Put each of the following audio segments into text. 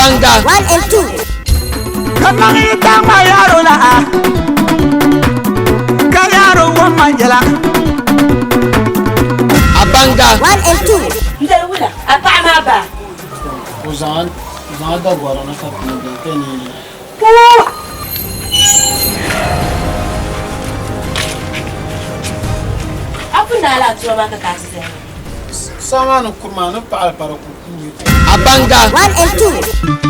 Abanga. 1 and 2. Ka maŋ yi taŋma yaaro la, ka yaaro wum ma yɛla. Abanga. 1 and 2. N dali wula a paɣa maa baa. O zaŋ a dagɔri na ka pini bini ka ni yi. A pun naai lala tuma maa ka ka a ti zaya maa. Saa maa ni kuri maa ni paɣili pa di ku kuui. Abanga. 1 and 2.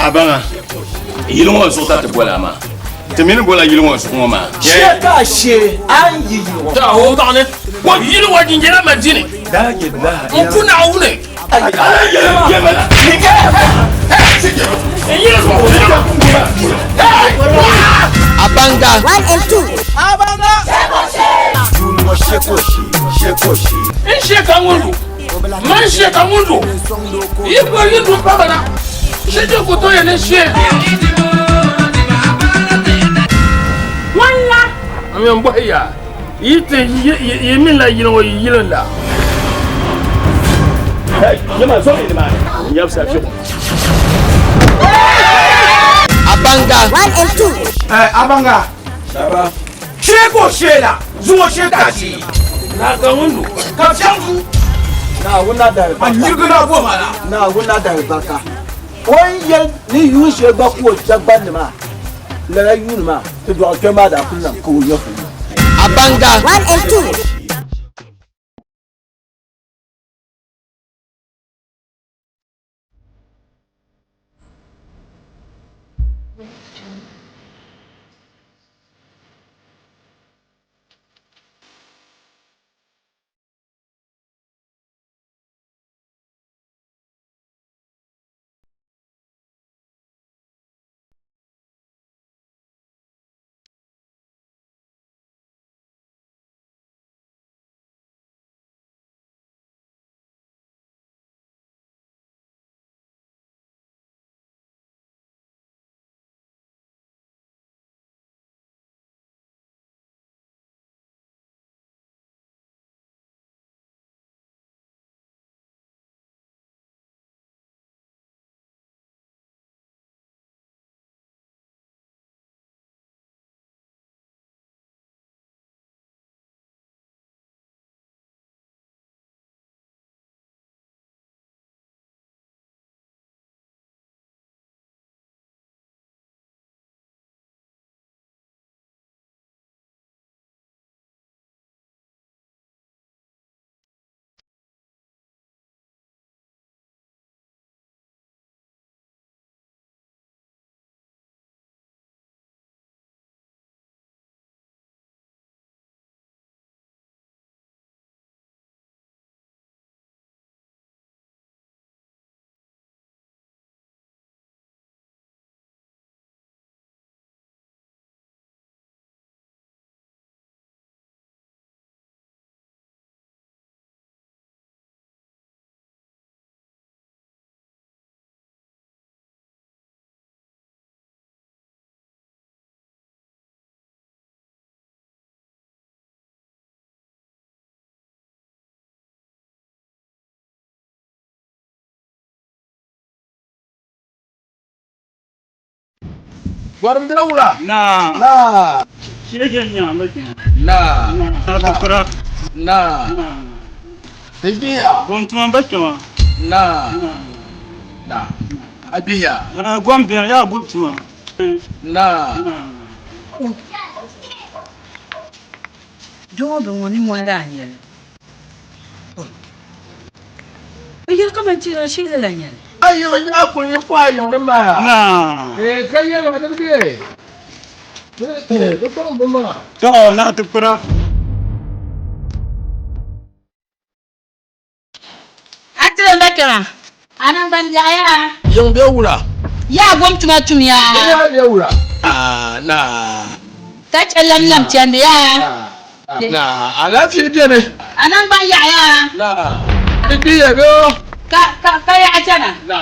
Abanga yili ŋɔ zuɣu ka ti boli a maa ti mini bola yili ŋɔ zuɣu ŋɔ maa Shee ka shee a ni yi yili ŋɔ. Ta o baɣani ko yili ŋɔ din nyɛla madini n ku Naawuni. Abanga. 1 and 2. N she ka ŋun du man she ka ŋun du yi ko yi du pa bana she je ko to yɛ ne she. Walla. N yɛn bɔhi ya yi ti yi min la yili ŋɔ yi yili la. Yɛma zɔmi ni maa n yabisa fiɛŋ. Abanga. 1 and 2. Abanga. Shee ka o shee la, zuŋɔ shee ka a shee. Na ka ŋun du. Ka fiɛŋ du. Naawuni na dari A barika. nyirigi na goma la. Naawuni na dari barika. O ni yɛli ni yuun shɛli gba ka o Dagbanni maa, lala yuuni maa, ti dɔɣi kpɛm maa daa kuli niŋ ka o nya puuni. Abanga. 1 and 2. Gɔrim dila wula. Na. Na. Shee nyama. Na. Na tukura. Na. Ti biya. Gom tuma ba kpɛma. Na. Na. A biya. Na gom biya ya gub tuma. Na. Doo bi ŋɔ ni ŋɔ daa nyɛli. Bi yɛli kaman ti la shili la nyɛli. Ayo ya ku yi kwa yi ma. Na. Eh ka yɛli ma di bɛ. Di kɔŋ bi ma. To na tukura. A ti ba kpɛma. A naŋgban biɛɣu yaa. Yiŋ bɛ wula. Yaa gom tuma tum yaa. Yaa bɛ wula. Ah na. Ka chɛ lamlam chandi yaa. Na alaafee beni. A naŋgban yaɣiya. Na di gbiya bee? Ka ka ka yaɣa chana. Na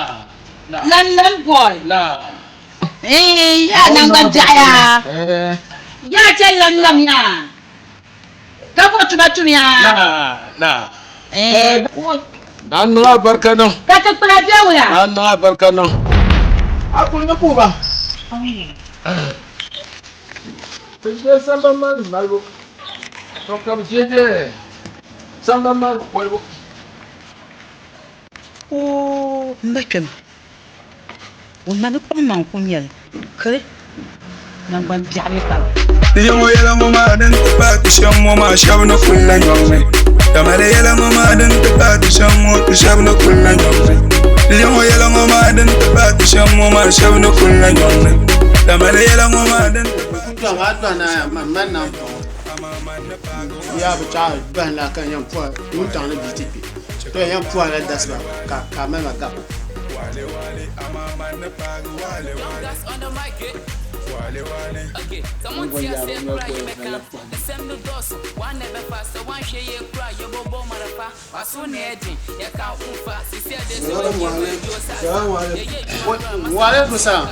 na. Lan lan boy. Na. Ee ya naŋgban biɛɣu ya. Ya chɛ lan lam ya. Ka bo tuma tum ya. Na na. Ee. Na niŋ alibarika niŋ. Ka ti kpula bɛ wula. Na niŋ alibarika niŋ. A kuli ni puhi ba. Ti je sambani maa ni malibu, to ka bɛ je sambani maa ni kolibu. Oo m ba kpɛma, ŋun ma ni kpaŋ maŋ ku nyɛli kiri naŋgban biɛɣu mi ka. Di ya ŋɔ yɛla ŋɔ maa din ti paai ti shɛm ŋɔ maa shɛba ni kuli la nyɔŋ ni. Dama di yɛla ŋɔ maa din ti paai ti shɛm ŋɔ ti shɛba ni kuli la nyɔŋ ni. Di ya ŋɔ yɛla ŋɔ maa din ti paai ti shɛm ŋɔ maa shɛba ni kuli la nyɔŋ ni. Dama di yɛla ŋɔ maa din ti paai ti Dɔhi a dɔhi na ya man man na m-paɣ o. Yaa bi chaɣ dɔhi na ka n yɛn puhi wuntaŋ ni bia ti kpe. To n yɛn puhila dasiba ka ka a mali ma gab. Waalaikum salam.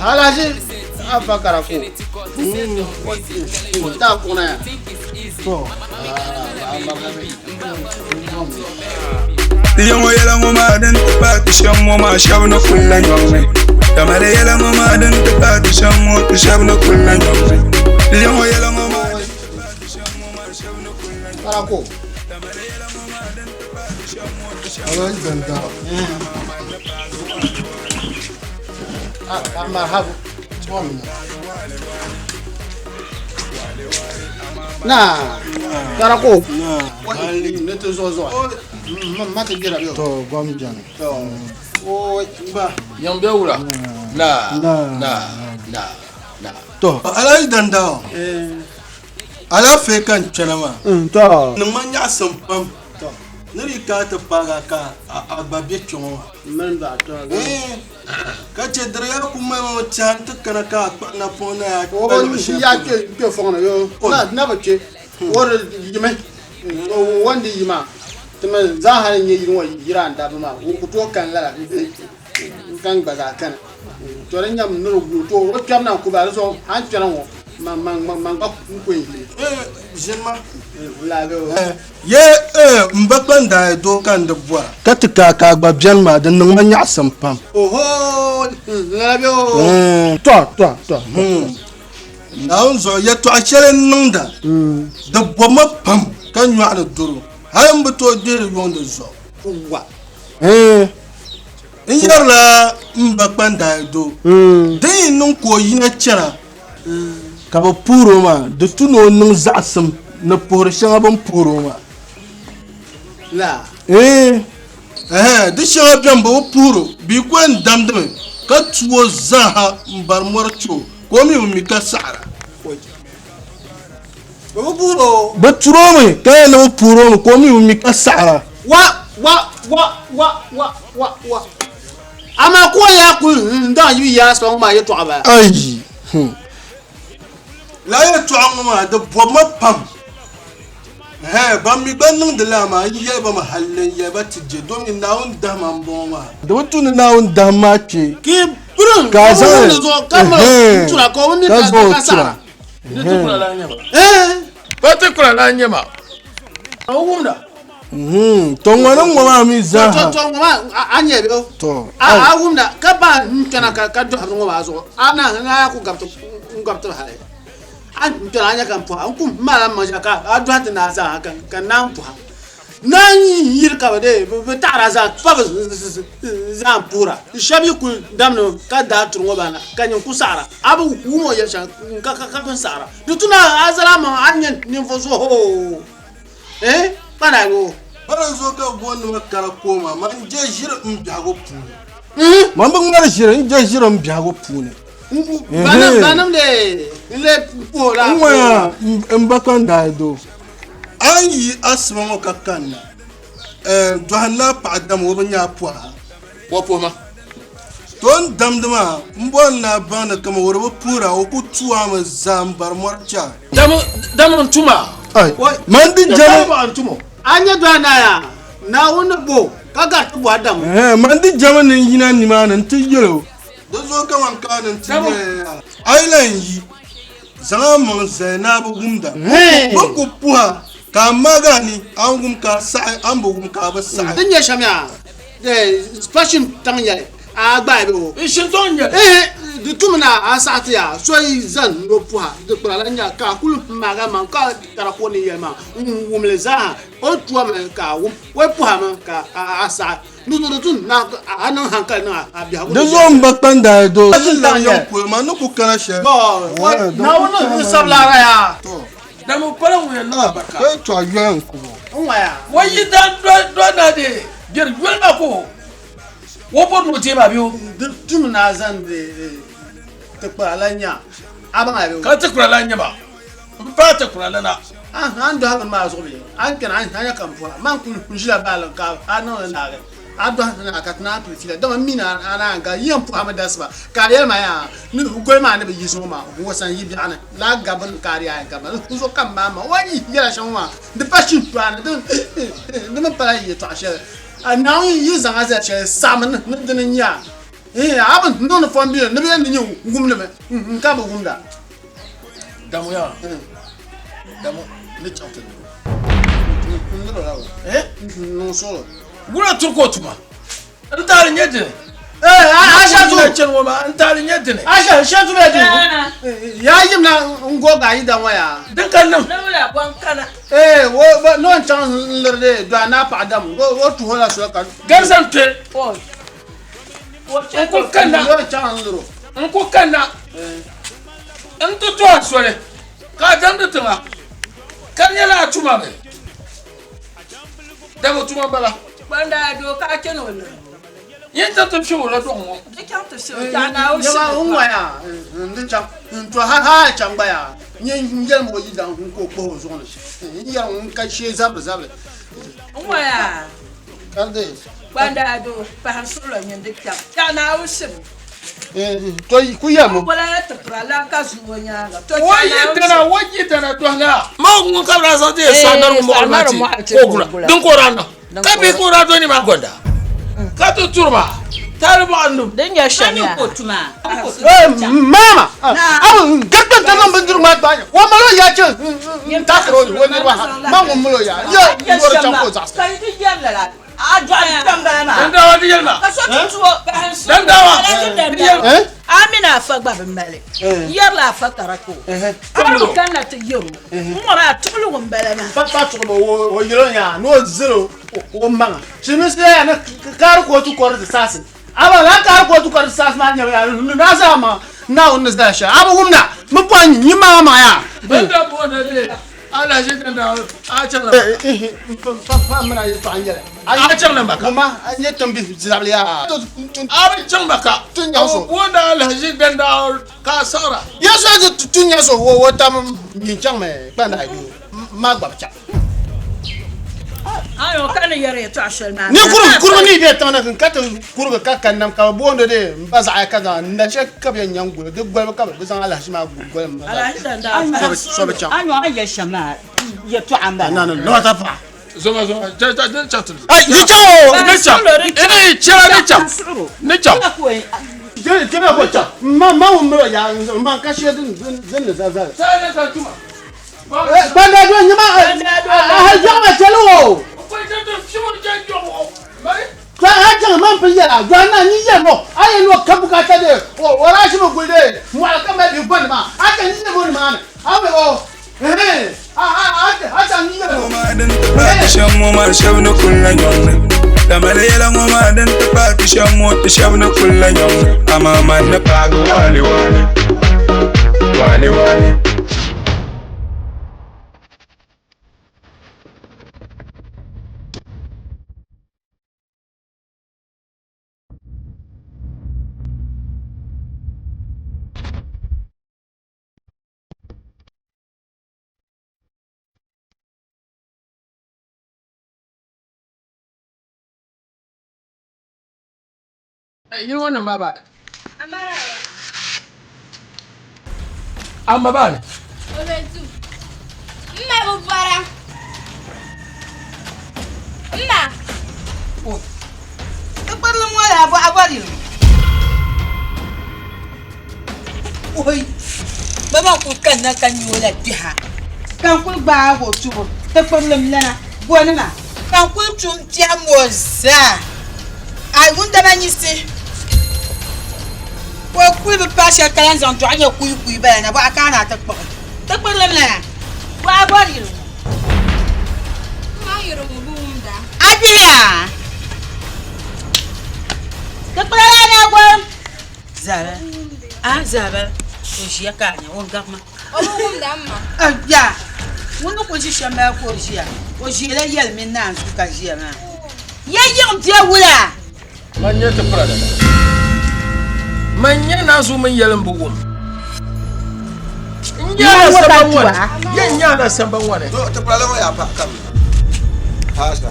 Alhaji Abba Karako. Ta kuna ya. To. Di ya ŋɔ yɛla ŋɔ maa din ti paai ti shɛm ŋɔ maa shɛba ni kuli la nyɔŋ ni. Dama di yɛla ŋɔ maa din ti paai ti shɛm ŋɔ ti shɛba ni kuli la nyɔŋ ni. Di ya ŋɔ yɛla ŋɔ maa din ti paai ti shɛm ŋɔ maa shɛba ni kuli la nyɔŋ ni. Karako. Dama di yɛla ŋɔ maa din ti paai ti shɛm ŋɔ ti shɛba Alhaji Danda. Ah, marhabu. Na. Karako. Ne te zo zo. Ma te gira yo. To gom jani. To. O ba. Yan bɛ wula. Na na na na. To Alhaji Danda. Alaafee ka n kpɛna maa. To. Niŋ ma nyaɣasim pam. To. Ni di ka ti paagi ka a gba be kpɛ ŋɔ maa. Mani ba to. Ka chɛ diri yaa ku mali ŋɔ tɛha n-ti kana ka a kpuɣi napɔŋ na yaa O ya kpe kpe fɔŋ ni yo. Na na bi kpe. O di yimi. O wandi yima. Ti mi zaa hali n-nyɛ yili ŋɔ yira n dabba maa. O ku tooi kani lala n kan gba zaa kani. To di nyam ni di guui to o kpɛri na n-ku ba di zuɣu a ni kpɛna ŋɔ man man man gba n ku yɛn yili. Ʒini ma. Laabi o. Ye m ba kpandaai doo ka n di bɔra. Ka ti ka ka a gba beni maa di niŋ ma nyaɣisim pam. Oho laabi o. To to to. Naawuni zuɣu yɛtɔɣa shɛli n niŋda di bɔbi ma pam ka nyɔɣu ni doro hali m bi tooi dihiri yuŋ di zuɣu. Wa. N yɛrila m ba kpandaai doo din yi niŋ ka o yina chana ka bɛ puhiri o maa di tu ni o niŋ zaɣisim ni puhiri shɛŋa bɛ ni puhiri o maa. La. Di shɛŋa beni bɛ bi puhiri o bɛ yi ku yɛn damdimi ka tu o zaaha m-bari mɔri chɛ o ka o mi bi mi ka saɣira. Bɛ bi puhiri o. Bɛ turi o mi ka yɛn ni bɛ puhiri o mi ka o mi bi mi ka saɣira. Wa wa wa wa wa wa wa. Amaa ka o yaa kuli n-daŋ yi bi yaai sɔŋ maa yɛtɔɣa bala. Ayi! Lala yɛtɔɣa ŋɔ maa di bɔbi ma pam. Ɛhɛn, ban mi gba niŋdi lala maa, n yɛli ba mi hali n yɛli ba ti je domin Naawuni dahima m-bɔŋɔ maa. Di bi tu ni Naawuni dahim maa kpe Ka yi birim ka a zaŋ o ni zuɣu ka mali ɛhɛn, tura ka o bi mi ka ka zaŋ o ka tura. saɣira. Ni ti kura lan nyɛ ma. Ɛɛn. Pa ti kura lan nyɛ ma. A wumda. To ŋɔ ni ŋɔ maa mi zaaha. To ŋɔ maa a nyɛ bɛ. To. A wumda ka ba n kpɛna ka dɔhiri ŋɔ maa zuɣu a na n a ku gabiti n gabiti hali a n kpɛna a nyɛ ka n pɔha n ku maala n maŋ ka a dɔhi ti naa zaaha ka naa n pɔha naa n yiri ka bi dee bi taɣara zaa pa bi zaa n puhira shɛba yi kuli damdi ka daa turi ŋɔ maa na ka nyin ku saɣara a bi wum o yɛli shɛŋa ka ka bin saɣara di tu na a zali a maŋa a ni nyɛ ninvuɣu so hoo. Eh, kpana yo. Bana zuɣu ka bɛ booni ma karakoo maa, man je ʒiri m biɛhigu puuni. Man bi ŋmari ʒiri, n je ʒiri m biɛhigu puuni. Banim le n le puhi la. N ŋɔya m ba kpandaai doo. A ni yi asiba ŋɔ ka kanna, dɔhi n-naa paɣa dama o bi nya a pɔha. Wa puhi ma. To n damdi maa n bɔri ni a baŋ ni kama o di bi puhira o ku tu a mi zaa n bari mɔri chɛ a. Dama n tuma. Man di jɛma. A nya dɔya naaya Naawuni ni bo ka gari ti bɔhi dam. Man di jɛma ni n yina nimaani nti yɛl o. Di zuɣu kaman ka ni nti yɛli ya, a yi lan yi, zaŋ a maŋ zali ni a bi wumda. Bɛ ku puh a, ka a maag a ni, a ni wum ka a saɣi, a ni bi wum ka a bi saɣi. Di nyɛ shɛm yaa, fashion taŋ yɛli a gbaai bɛ o. N shintɔŋ n-nyɛ li. Ehe, di tumi ni a saɣi ti yaa, so yi zani ni o puha, di kpira la nya ka a kuli maag a maŋ ka tara ka o ni yɛli maa n-wum li zaa. O ni tuami ka a wum, o yi puhami ka a saɣi. Di zuɣu di tu ni a niŋ hankali niŋ a biɛhigu Di zuɣu m ba kpandaai doo yi labi yiŋ polo man ni ku kana shɛli. Naawuni n sabila yaa. Dama pala ŋun yɛn niŋ albarka. Ka yɛtɔɣa yoli n ku bo. O yi daa doli na de biɛri yoli maa ka o bɔri ni o deei maa bee o. Di tum ni a zaŋ tikpira la nya a baŋ a bee o. Ka tikpira la nya ba m paai tikpira la na. A ni dɔhi bini maa zuɣu bee a ni kpɛna a nya ka m puhira man kuli ʒila baalim ka a niŋ li naagi. A dɔhi ti na ka ti naan pili fiila, dama m mi ni a naan ka yi yɛn pɔhimi dasiba, ka a yɛli ma yaa ni goli maa ni bi yi zuŋɔ maa, n san yi biɛɣu ni laa gabi ni ka a di yaa yɛn gabi ma. N zuɣu ka m maai ma o ni yɛla shɛm ŋɔ maa, di pa shintɔɣu ni, di mi pala yɛtɔɣ shɛli. Naawuni yi zaŋ a zali shɛli saɣimi ni dini n-nyɛ a. Iin, a bi niŋdi fɔnbili ni bɛ ni nyɛ wumdimi, n ka bi wumda. Damuya, damu ni chaŋ ti liri o. N liri o la o? N niŋ suɣulo. Wula turi ka o tuma? N taali nyɛ dini? Aisha zu. Chani ŋɔ maa, n taali nyɛ dini? Aisha, Aisha zu bɛ dini? Yaa yim na n goog a yida ŋɔ yaa. Din ka niŋ. Nawula bɔn kana. Ee, wo no n chaŋ n liri de do a naa paɣa dam, o tuho la soli ka. Garisa n kpe. N ku kanna. No n chaŋ n liri o. N ku kanna. N ti to a soli ka a damdi tiŋa ka di nyɛla a tuma mi. Dama tuma m-bala. Kpandaa doo ka a chani o liri. Yin ti ti fiɛbi o la dɔɣi ŋɔ. Di chaŋ ti fiɛbi ka a Naawuni Nyɛma shiri n pa. ŋɔya n di chaŋ n to ha ha chaŋ gba yaa nyɛ n yɛli ma o yi daŋ n ka o kpahi o zuɣu ni n yɛli ŋun ka shee zabili zabili. N ŋɔya Ka di kpandaa doo pahi n suɣulo nyin di chaŋ ka a Naawuni shiri. To ku yɛli O la ti pira la ka zu o nyaaŋa. To O yi dana, o yi dana dɔhi la. Ma ŋun ka bɛ daa zaŋ ti yɛn saanarigu mɔɣili maa ti ka o gula, din ka o daa niŋ, ka bɛ ka o daa dɔni maa gɔnda, ka ti turi ba taali bɔɣa num. Din nyɛ shɛm yaa. Mama, abu gakpe ta niŋ bindirigu maa gbaai o mali o yaa chɛ n taakiri o niriba ha ma ŋun mali o yaa ya yɔri chaŋ ka o zaɣisi. Ka yi ti yɛri lala. A dɔɣi kpɛm bala maa. Dandawa di yɛli ma. Ka so ti tu o. Dandawa di yɛli ma. A mini afa gba bi mali. N yɛrila afa karako. A bi kanna ti yɛr o. N ŋɔ maa tuɣiligu m-bala maa. Pa pa tuɣili o yɛl o nyaa ni o zali o maŋa. Silimiinsi yɛya ni kaari kootu kɔri di saasi. A ba lala kaari kootu kɔri di saasi maa nyɛbu yaa ni a zali a maŋa Naawuni ni zali shɛli. A bi wumda mi bɔhi nyin maŋa maŋa yaa. Bɛ daa booni li Alahaji Dandawa a chaŋ la Maka. A chaŋ la Maka. A bi chaŋ Maka. O booni Alahaji Dandawa ka a saɣira. Yesu ti nya so o tam nyin chaŋ mi kpanda yi ma gba bi chaŋ. Ayo ka ni yɛri yɛtɔɣa shɛli maa. Ni kurugu kurugu ni bɛ tiŋ ni ka ti kurugu ka ka nam ka bi booni di n ba zaɣa ka zaŋ na shɛli ka bi yɛn nyaŋ guli di golibu ka bi zaŋ alahichi maa goli m ba so bi chaŋ. Ayo a yɛli shɛm maa yɛtɔɣa n bala. Na ni lɔta paɣa. Zoma zoma ja ja ni chaŋ ti. Ai yi chaŋ o. Ni chaŋ ni chaŋ ni chaŋ ni chaŋ. Jɛnɛ ko chaŋ ma ma ŋun miri o yaa ma ka shɛli din ni zali zali. Sani ka tuma. Gbanda do nyima a yɔɣima chɛli o. To a chaŋ man pili yɛla dɔɣi na ni yɛli mo a yɛn no ka bukata de o rashi mi guli de mɔɣili ka mali bihi gɔndi maa a chaŋ ni yɛli mo nimaani a mi o a chaŋ ni yɛli mo. Din ti paati shɛm ŋɔ maa shɛba ni kuli la nyɔŋ ni Tamale yɛla ŋɔ maa din ti paati shɛm ŋɔ ti shɛba ni kuli la nyɔŋ ni Amaa man ni paagi waale waale waale waale. Yili ŋɔ nim maa ba. Amma ba ni. O be duu. M ma bi bɔra. M ma. Ti kpirili ŋɔ la a bɔri yili. Oi! Bɛ maa kuli kanna ka nya o la kpiha ka n kuli gbaagi o tubu ti kpirilim lana gonima ka n kuli tum kpɛhim o zaa a wundama nyisi ka o kuli bi paai shɛli ka lan zaŋ dɔɣu nyɛ kuikuui bala na bɔɣa ka a na ti kpuɣi ti kpirilim lana bɔ a bɔri yili ŋɔ. A kpihiya ti kpirila na gom. Zaba a zaba o ʒiya ka a nya o gabi ma. O bi wumda m ma. Ya ŋun ni kuli ʒi shɛm maa ka o ʒiya o ʒiɛla yɛli mini naanzuu ka ʒiya maa ya yiŋ bɛ wula. Man nyɛ ti kura dada. Man nyɛ naanzuu mini yɛli n bi wum. N nyɛ la samba ŋɔni. Yɛ n nyɛ la samba ŋɔni. Ti kura la ŋɔ yaa paɣa kam. Paasa.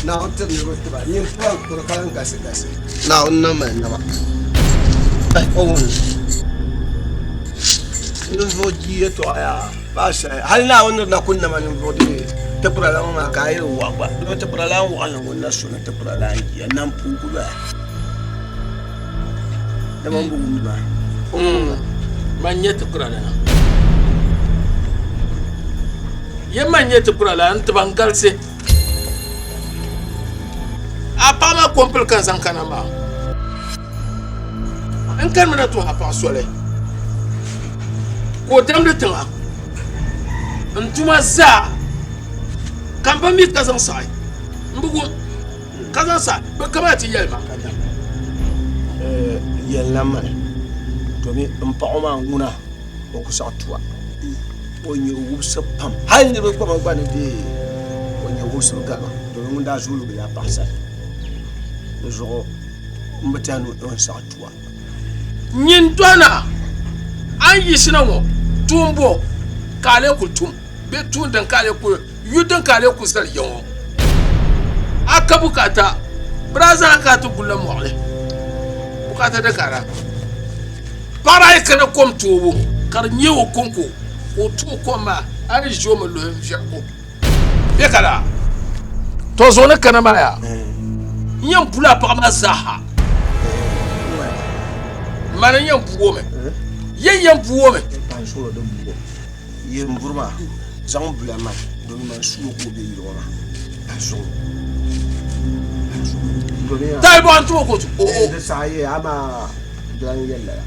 Naawuni tiri niriba tiba nyin tiba n-kuri ka lan gasi gasi. Naawuni na mali naba. O wum ninvuɣ bia yɛtɔɣa yaa paasa hali Naawuni ni na ku nama ninvuɣ di tikpiralana ŋɔ maa ka a yɛli waɣa gba dama tikpiralan waɣinli ŋun na su ni tikpiralan jia nam puu ku doya dama m bi wumdi maa. Man nyɛ tikpiralana. Yɛ man nyɛ tikpiralana n tiba n galisi. A paɣa maa ko m-pili ka n zaŋ kana maa. N kanimi na tuhi a paɣa soli ka o damdi tiŋa n tuma zaa ka m ba mi ka zaŋ saɣi m bi wum ka zaŋ saɣi bɛ kama ti yɛli ma. Yɛlina mani domi m paɣa maa ŋuna o ku saɣi tuwa. O nyɛ wubisi pam hali niriba kpɛma gba ni deei o nyɛ wubisibu gari domi ŋun daa zooi bi yaa paɣasari di zuɣu n bi tɛhi ni o ni saɣi tuwa. Nyin dɔna a ni yiɣisina ŋɔ tuun bɔ ka a lee kuli tum bee tuun din ka a lee kuli yu din ka a lee kuli zali ya ŋɔ? A ka bukaata bɛ daa zaŋ a ka a ti gulila mɔɣili bukaata di ka daa Paɣaba ayi kana kom toobu ka di nyɛ o konko ka o tooi kom maa a ni ʒi o mi luhi n viɛri o bɛ ka laa to zuɣu ni kana maa yaa n yɛn bula paɣa maa zaaha mani n yɛn bu o mi yɛn yɛn bu o mi Yɛn buri maa zaŋ bula maa domi man suo ka o bɛ yili ŋɔ maa suŋ tayi bɔ an tumo ko o o di saha ye amaa dilan yɛli lala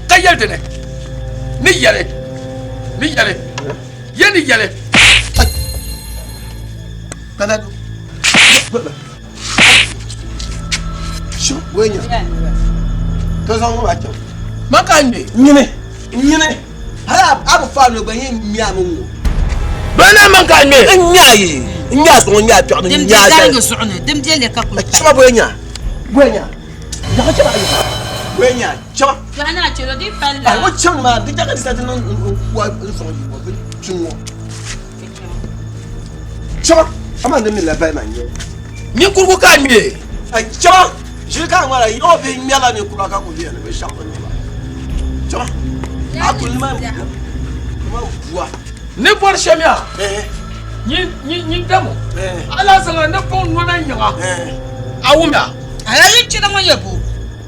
ka yɛli dini ni yɛli ni yɛli ye ni yɛli kana wenya to zaŋ ŋɔ maa chaŋ man ka ŋmɛ nyini nyini hali a bi faai gba yɛn ŋmɛ a mi ŋɔ bana man ka ŋmɛ n ŋmɛ a ye n ŋmɛ a zuɣu n ŋmɛ a piɛɣu ni n ŋmɛ a zali zuɣu ni dim bɛ ka kuli chaba boya boya daga chaba ayi boya chaba Gana chelo di palla ai wo chaba ma di daga di sa ti niŋ n wa n sɔŋ yi ŋɔ bi chi ŋɔ chaba ama ni mi la bali maa n nyɛ ninkurigu ka ŋmɛ ai chaba ʒili ka ŋmara yɔɔ bihi ŋmɛrila ninkura ka ku viɛli binshɛɣu bi niŋ ba chaba a kuli nima nima bua ni bɔri shɛm yaa nyin damo ala zaŋa ni pɔŋ nɔna nyaŋa a wumya ala yi chira ŋɔ nyɛ bo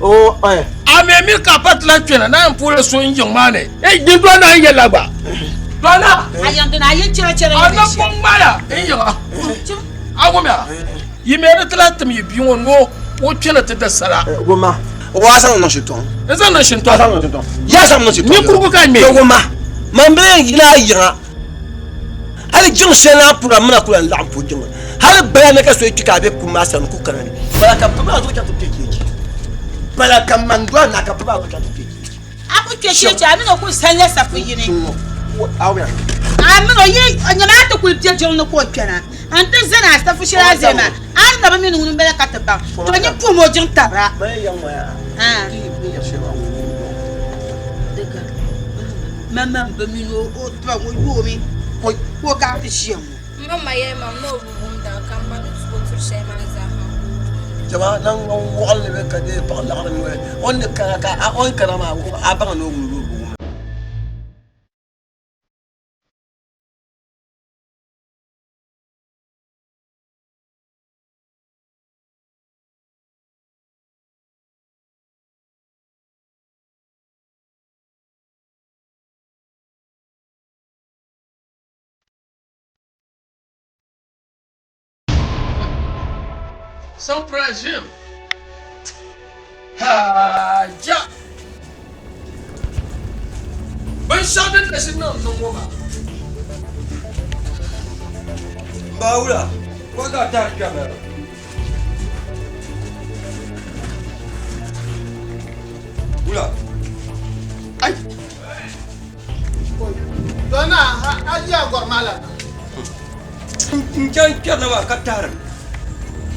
o eh a mi mi ka pa tila kpɛna na yɛn puhiri so n yiŋ maa ni e nyin dɔna n yɛla gba dɔna a yɛn dina a yi chira chira a na pɔŋ ŋmaya n yiŋa a wumya yi mi di tila tim yi bia ŋɔ ni o kpɛna ti da sala goma wa zaŋ niŋ shitɔŋ n zaŋ niŋ shintɔŋ zaŋ niŋ shintɔŋ ya zaŋ niŋ shintɔŋ ninkurigu ka ŋmɛ goma man bi yɛn yina a yiŋa hali jiŋ shɛli na pura mina kula n laɣim pu jiŋ hali bala ni ka so kpi ka a bɛ kum maa sani ku kana ni bala ka bi maa zuɣu chaŋ ti kpɛ cheechi bala ka man do a na ka bi maa zuɣu chaŋ ti kpɛ cheechi a ku kpɛ cheechi a mini o kuli sanla safu yini a mini o yi nyɛma a ti kuli bɛ jiŋ ni ka o kpɛna n ti zani a safu shɛli a zaya maa a ni na bi mi ni ŋuni m-bala ka ti baŋ to nyin puhimi o jiŋ tabira Mama bi mini o tiba ŋɔ yoomi ka o ka ti ʒiya ŋɔ. M ma ma yɛli ma ni o bi wumda ka m ba ni tu o turi shɛli maa zaa ha ka o wumda. Jama naŋgban wɔɣinli bɛ ka deei paɣ laɣiri noli. O ni kana ka a o ni kana maa a baŋ ni o wum bee o bi wum. San Prajim. Ha ja. Binshɛɣu din na ʒi niŋ niŋ ŋɔ maa. Baawula, wa ka tari kpɛma. Wula. Ai. Dɔna a yi a gɔri maa la. N chaŋ kpɛrina maa ka tahiri.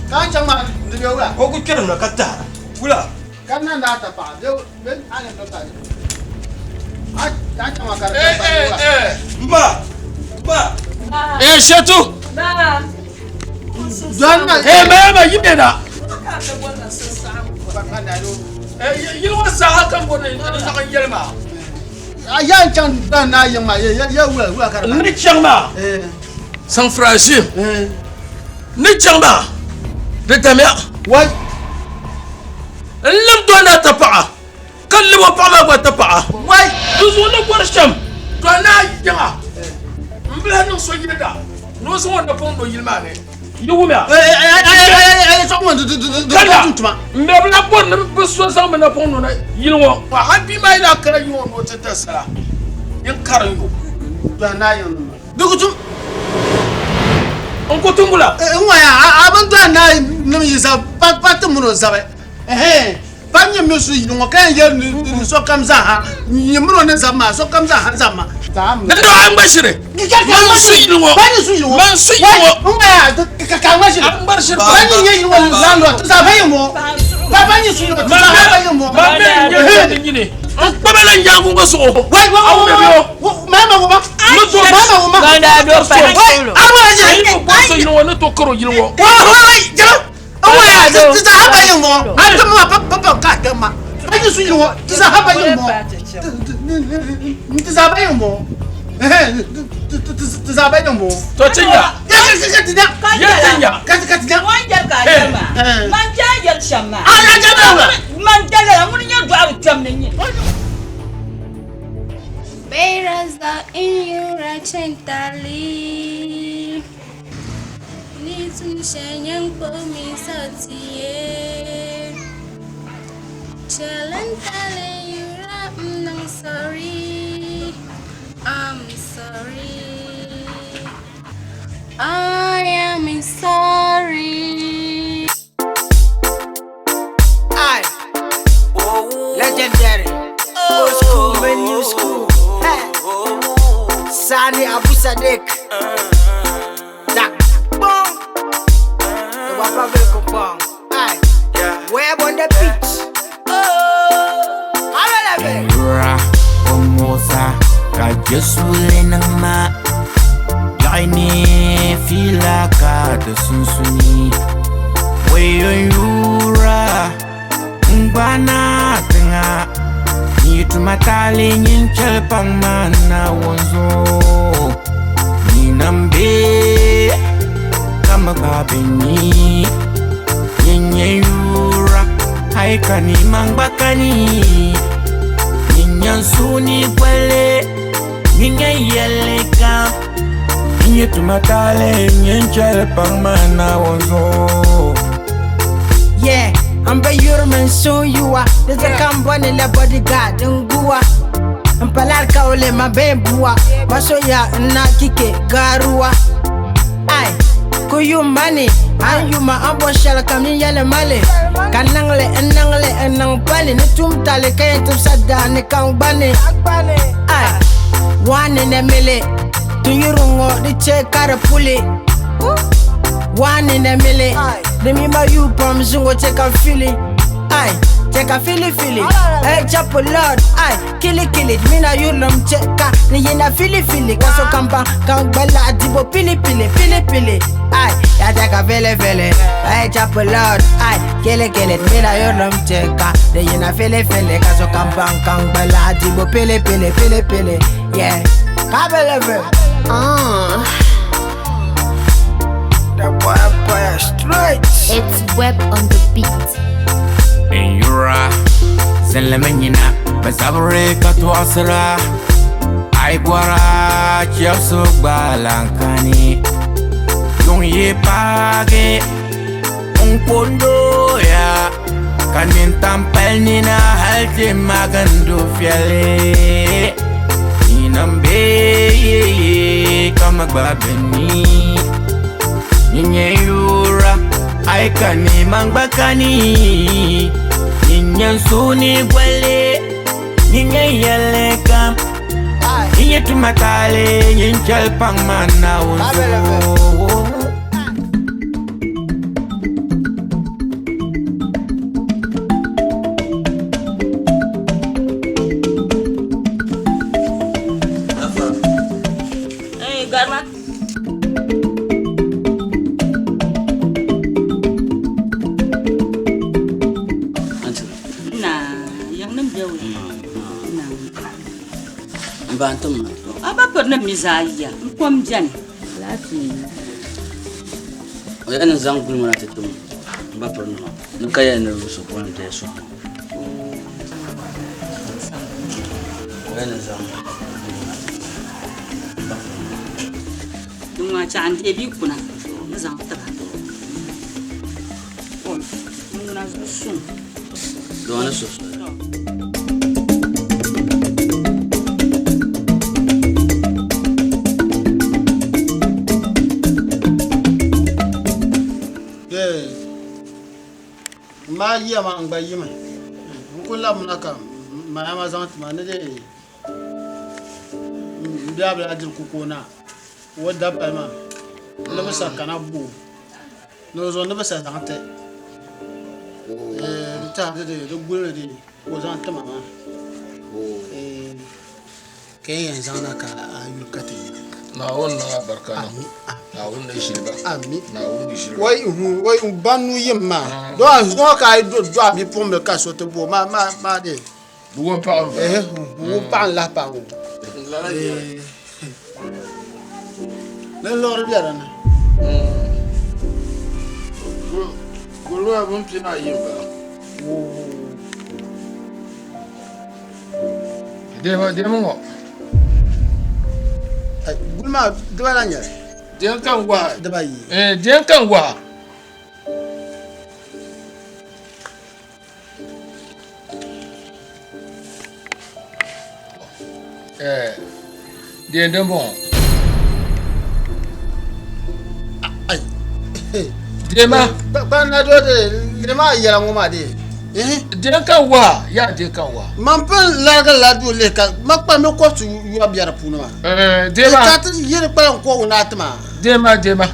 Ka n chaŋ maa di bɛ wula. O ku kpɛrina ka tahira. Wula. Ka n na daa ta paɣa bɛ bɛ a ni dɔ ta a a chaŋ maa ka di Eh, ta eh, wula. eh. Mba. Mba. Eh, Shetu. Dɔna. Eh, ma yi bɛ na. Eh, yili ŋɔ zaa ka n bɔri ni n zaŋ n yɛli maa. A ya n chaŋ dɔna naa yiŋ maa ye ye wula wula ka di. N ni chaŋ maa. San Prajim. Ni chaŋ maa. Di damiya. Wai. N lib dɔna tapaɣa. Ka lib o paɣa maa gba tapaɣa. Wai. Di zuɣu ni bɔri shɛm dɔna yiŋa. N bilahi niŋ so yɛda ni o zaŋ o napɔŋ do yili maa ni. Yi wumya. Kada n bɛ bila bɔri ni bi so zaŋ bi napɔŋ no na yili ŋɔ. Hali bia maa yi daa kana yi ŋɔ ni o ti ti sala n karim yo. Dɔna yiŋ nima. Dugutum. N ku tumbu la. N ŋɔya a bin dɔna naa nim yi zab pa pa ti mini o zabi. Pa nyɛ mi su yili ŋɔ ka yɛn yɛli ni sokam zaa ha nyɛ mini o ni zabi maa sokam zaa ha zabi ma. Di do a ŋma shiri. Man su yili ŋɔ. Pa nyɛ su yili ŋɔ. Man su yili ŋɔ. N ŋɔya ka ka ŋma shiri. A ŋmari shiri. Pa nyɛ nyɛ yili ŋɔ landlord ti zaa ba yi ŋɔ. Pa pa nyɛ su yili ŋɔ ti zaa ha ba yi ŋɔ. Ma mi n nyɛ ni nyini. N kpaba la n yaangu ŋɔ zuɣu. Wai wai Aw bɛ bɛ o. Maa ma wuma. Ne to Maa ma wuma. Wai a ŋma shiri. Ayi ko bɔri so yili ŋɔ ne to karo yili ŋɔ. Wai wai jama. N ŋɔya ti zaa ha ba yi ŋɔ. A ti ma pa pa pa ka kpɛ ma. Pa nyɛ su yili ŋɔ ti zaa ha ba yi ŋɔ. Ti zaa ba yi ŋɔ. Ti zaa ba yi ŋɔ. To ti nya. Ka ka ti nya. Ye ti nya. Ka ka ti nya. Ŋun yɛli ka a yɛli maa. Man jaa yɛli shɛm maa. A ya jaa wula. Man dalala ŋuni nyɛ dɔɣiri kpɛm ni nyini. Beiraza inyura chentali Nitumshenyenkpomi sotiye Chelentali yura mnang sorry I'm sorry I am sorry I legendary, old school, man, new school. Hey. Sani Abu Sadiq, Dak Bong, the Wapa Bong. Aye, web on the beach. Oh, Yura omosa ka Jesu nang ma Yaini fila ka da sunsuni Wayo yura ngbana tinga Ni tumatali nyin chelpang mana wonzo Ni nambe kama babeni Nyenye yura haikani mangbakani Ninyansuni kwele Ninyayeleka Nye tumatale nyenchele pangmana wonzo Yeah, I'm a Yurman, so you are. There's a company, la bodyguard, and Gua. And Palarka ole ma bembua. Masoya na kike garua. Ay, kuyu mani. An yuma an bɔ shɛli kam ni yɛli mali ka niŋli n niŋli n niŋ pali ni tum tali ka yɛn timsa daa ni kan gbani ay wani ne mili tun yuri ŋɔ di che ka di puli wani ne mili di mi ma yu pam zuŋɔ che ka fili ay Cheka fili fili. El Chapo Lord, ay, kill it, kill it. Mina yulum cheka, ni yina fili fili. Kaso kamba, kangbala adibo pili pili, pili pili. Ay, ya cheka fili fili. El Chapo Lord, ay, kill it, kill it. Mina yulum cheka, ni yina fili fili. Kaso kamba, kangbala adibo pili pili, pili pili. Yeah, kabeleve. The boy, boy, straight. It's web on the beat. Yura zinlimi nyina bɛ zabiri ka tɔɣisira a yi bɔra chɛbisi gbaala n-kani yuŋ yi paagi n ko n-dooya ka nintam pali nina hali ti maagi n-du fiɛli nina m-be ka mi gba be ni ni nyɛ yura a yi kani man gba kani ni nyɛ n suhu ni goli ni nyɛ yɛlli kam ni nyɛ tuma taali nyin chɛli paŋ ma Naawuni zuɣu. Eh, garma. Na, yang nim be wula. Na. N ba n-tim ma. A ba piri ni mi zaa yiya, n kom beni. Laafee. O yɛli ni zaŋ guli ŋɔ na ti tim n ba piri nima ni ka yɛli ni so pɔli n-deei suhu ŋɔ. O yɛli ni zaŋ guli ŋɔ na ti tim n ba piri nima. Din ŋɔ a chaɣ n-deei bɛ kuna ni zaŋ ti ba. Kom, n ŋuna zuɣu suŋ. Doo ni suhu soli. M maa yiya maa n gba yimi n ku labimina ka maya ma zaŋ ti ma ni dee n biabila diri kuko na o dabali maa ni bi sa kana bo ni o zuɣu ni bi sa zaŋ ti n tiɛha di di guli ni ka o zaŋ ti ma maa ka yi yɛn zaŋ na ka a yuli ka ti nya. Naawuni niŋ abarika niŋ. Naawuni ni ʒili ba. Ami. Naawuni ni ʒili ba. Wai hu wai ba nu yim maa. Do a zuɣu ka a yi do dɔɣi bipuɣimbila ka so ti bo ma ma ma de. Di wum paɣa n bala. Ehe wum paɣa n lahi paɣa ŋɔ. Lala nyɛli. Ni liɣiri bɛ di ni. Guli maa bin pina ayi n bala. Deemi deemi ŋɔ. Guli maa dibala nyɛli. Diɛn ka n wahi. Dibayi. Diɛn ka n wahi. Diɛn din bɔŋɔ. Deema. Kpana do de lema yɛla ŋɔ maa de. Diɛn ka n wahi yaa diɛn ka n wahi. Man pun larigi la du lihi ka ma kpami kɔbisi yɔbu bɛ di puuni maa. Deema. Ka ti yiri kpalim kɔgu ni a ti maa. Deema deema.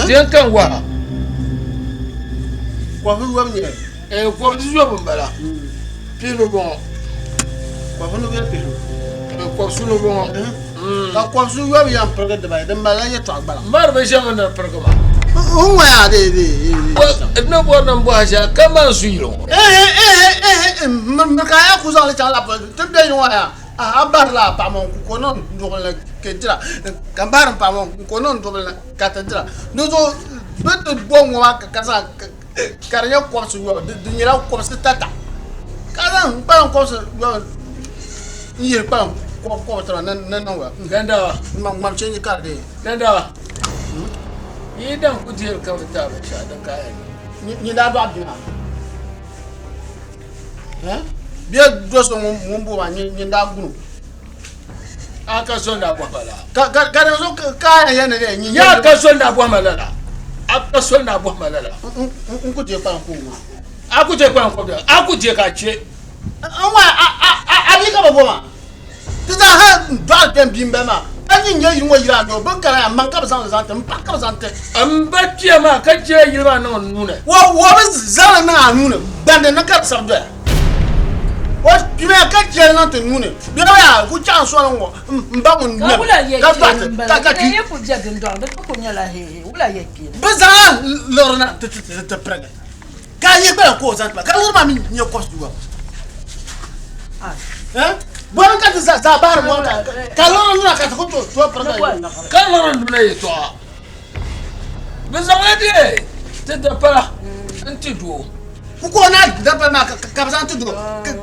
Diɛn ka n wahi. Kɔbisi yɔbu nyɛ. Kɔbisi yɔbu n bala. Pihinu bɔŋɔ. Kɔbisi bɛ pihinu. Kɔbisi nu bɔŋɔ. Ka kɔbisi yɔbu yɛn pirigi dibayi din malila yɛltɔɣa gbala. Mari bi ʒɛmi ni pirigi maa. N ŋɔya de de. N ni bɔri ni n bɔhi shɛli ka man su yili ŋɔ. Miri ka a yaa ku zaŋli chaŋ la ti bɛ yili ŋɔ yaa a bahirila a paɣa maa n ku niŋ duɣuli ka dira ka n bahiri n paɣa maa n ku niŋ duɣuli ka ti dira di zuɣu bɛ ti bɔ ŋɔ maa ka zaŋ ka di nyɛ kɔbisi yɔbu di nyɛla kɔbisi tata ka zaŋ kpalim kɔbisi yɔbu n yihi kpalim kɔbisi maa ni niŋ ba. Gandawa. Ŋmam chenji ka di dee. Gandawa. Yi daŋ ku dihiri ka bi taai binshɛɣu din ka yɛn niŋ. Nyin daa dɔɣi bia maa? Bia do so ŋun bo maa nyin daa guni o. A ka so n-daa bɔhi ma lala. Ka di zuɣu ka a yɛn yɛn ni dee nyin. Yaa ka so n-daa bɔhi ma lala. A ka so n-daa bɔhi ma lala. N ku deei kpalim kɔbu maa. A ku deei kpalim kɔbu a ku deei ka a che. N wa a bia ka bɛ bo maa. Ti zaa ha dɔɣiri kpɛm bia m-bala maa. Ka nyin nyɛ yili ŋɔ yili a noo bin kana yaa maŋ ka bi zaŋ li zaŋ ti m paɣa ka bi zaŋ ti. M ba kpɛma maa ka chɛ yili maa niŋ n nuu ni. Wo wo bi zaŋ li niŋ a nuu ni gbandi ni ka di sabi doya. O kpɛma ka chɛ li niŋ ti nuu ni bɛ yaa ku chaŋ soli ŋɔ m ba ŋun Ka wula ŋmɛmi yɛ ka kpee dɔɣi ti m bala ka ka di kpi. yi ku bɛ dundɔŋ di ti ku nyɛla heehe wula yɛ kpee. Bi zaŋla liɣiri na ti ti ti pirigi ka a yi gbala ka o zaŋ ti ba ka liɣiri maa mi nyɛ kɔbisi yɔbu. Bɔri ka ti zaa bahiri mɔri ka liɣiri nuna ka ti ku tooi pirigi. Ka liɣiri nuna yɛtɔɣa bɛ zaŋla dee ti dapala n-ti doo. Ku ka o naai dapala maa ka bɛ zaŋ ti doo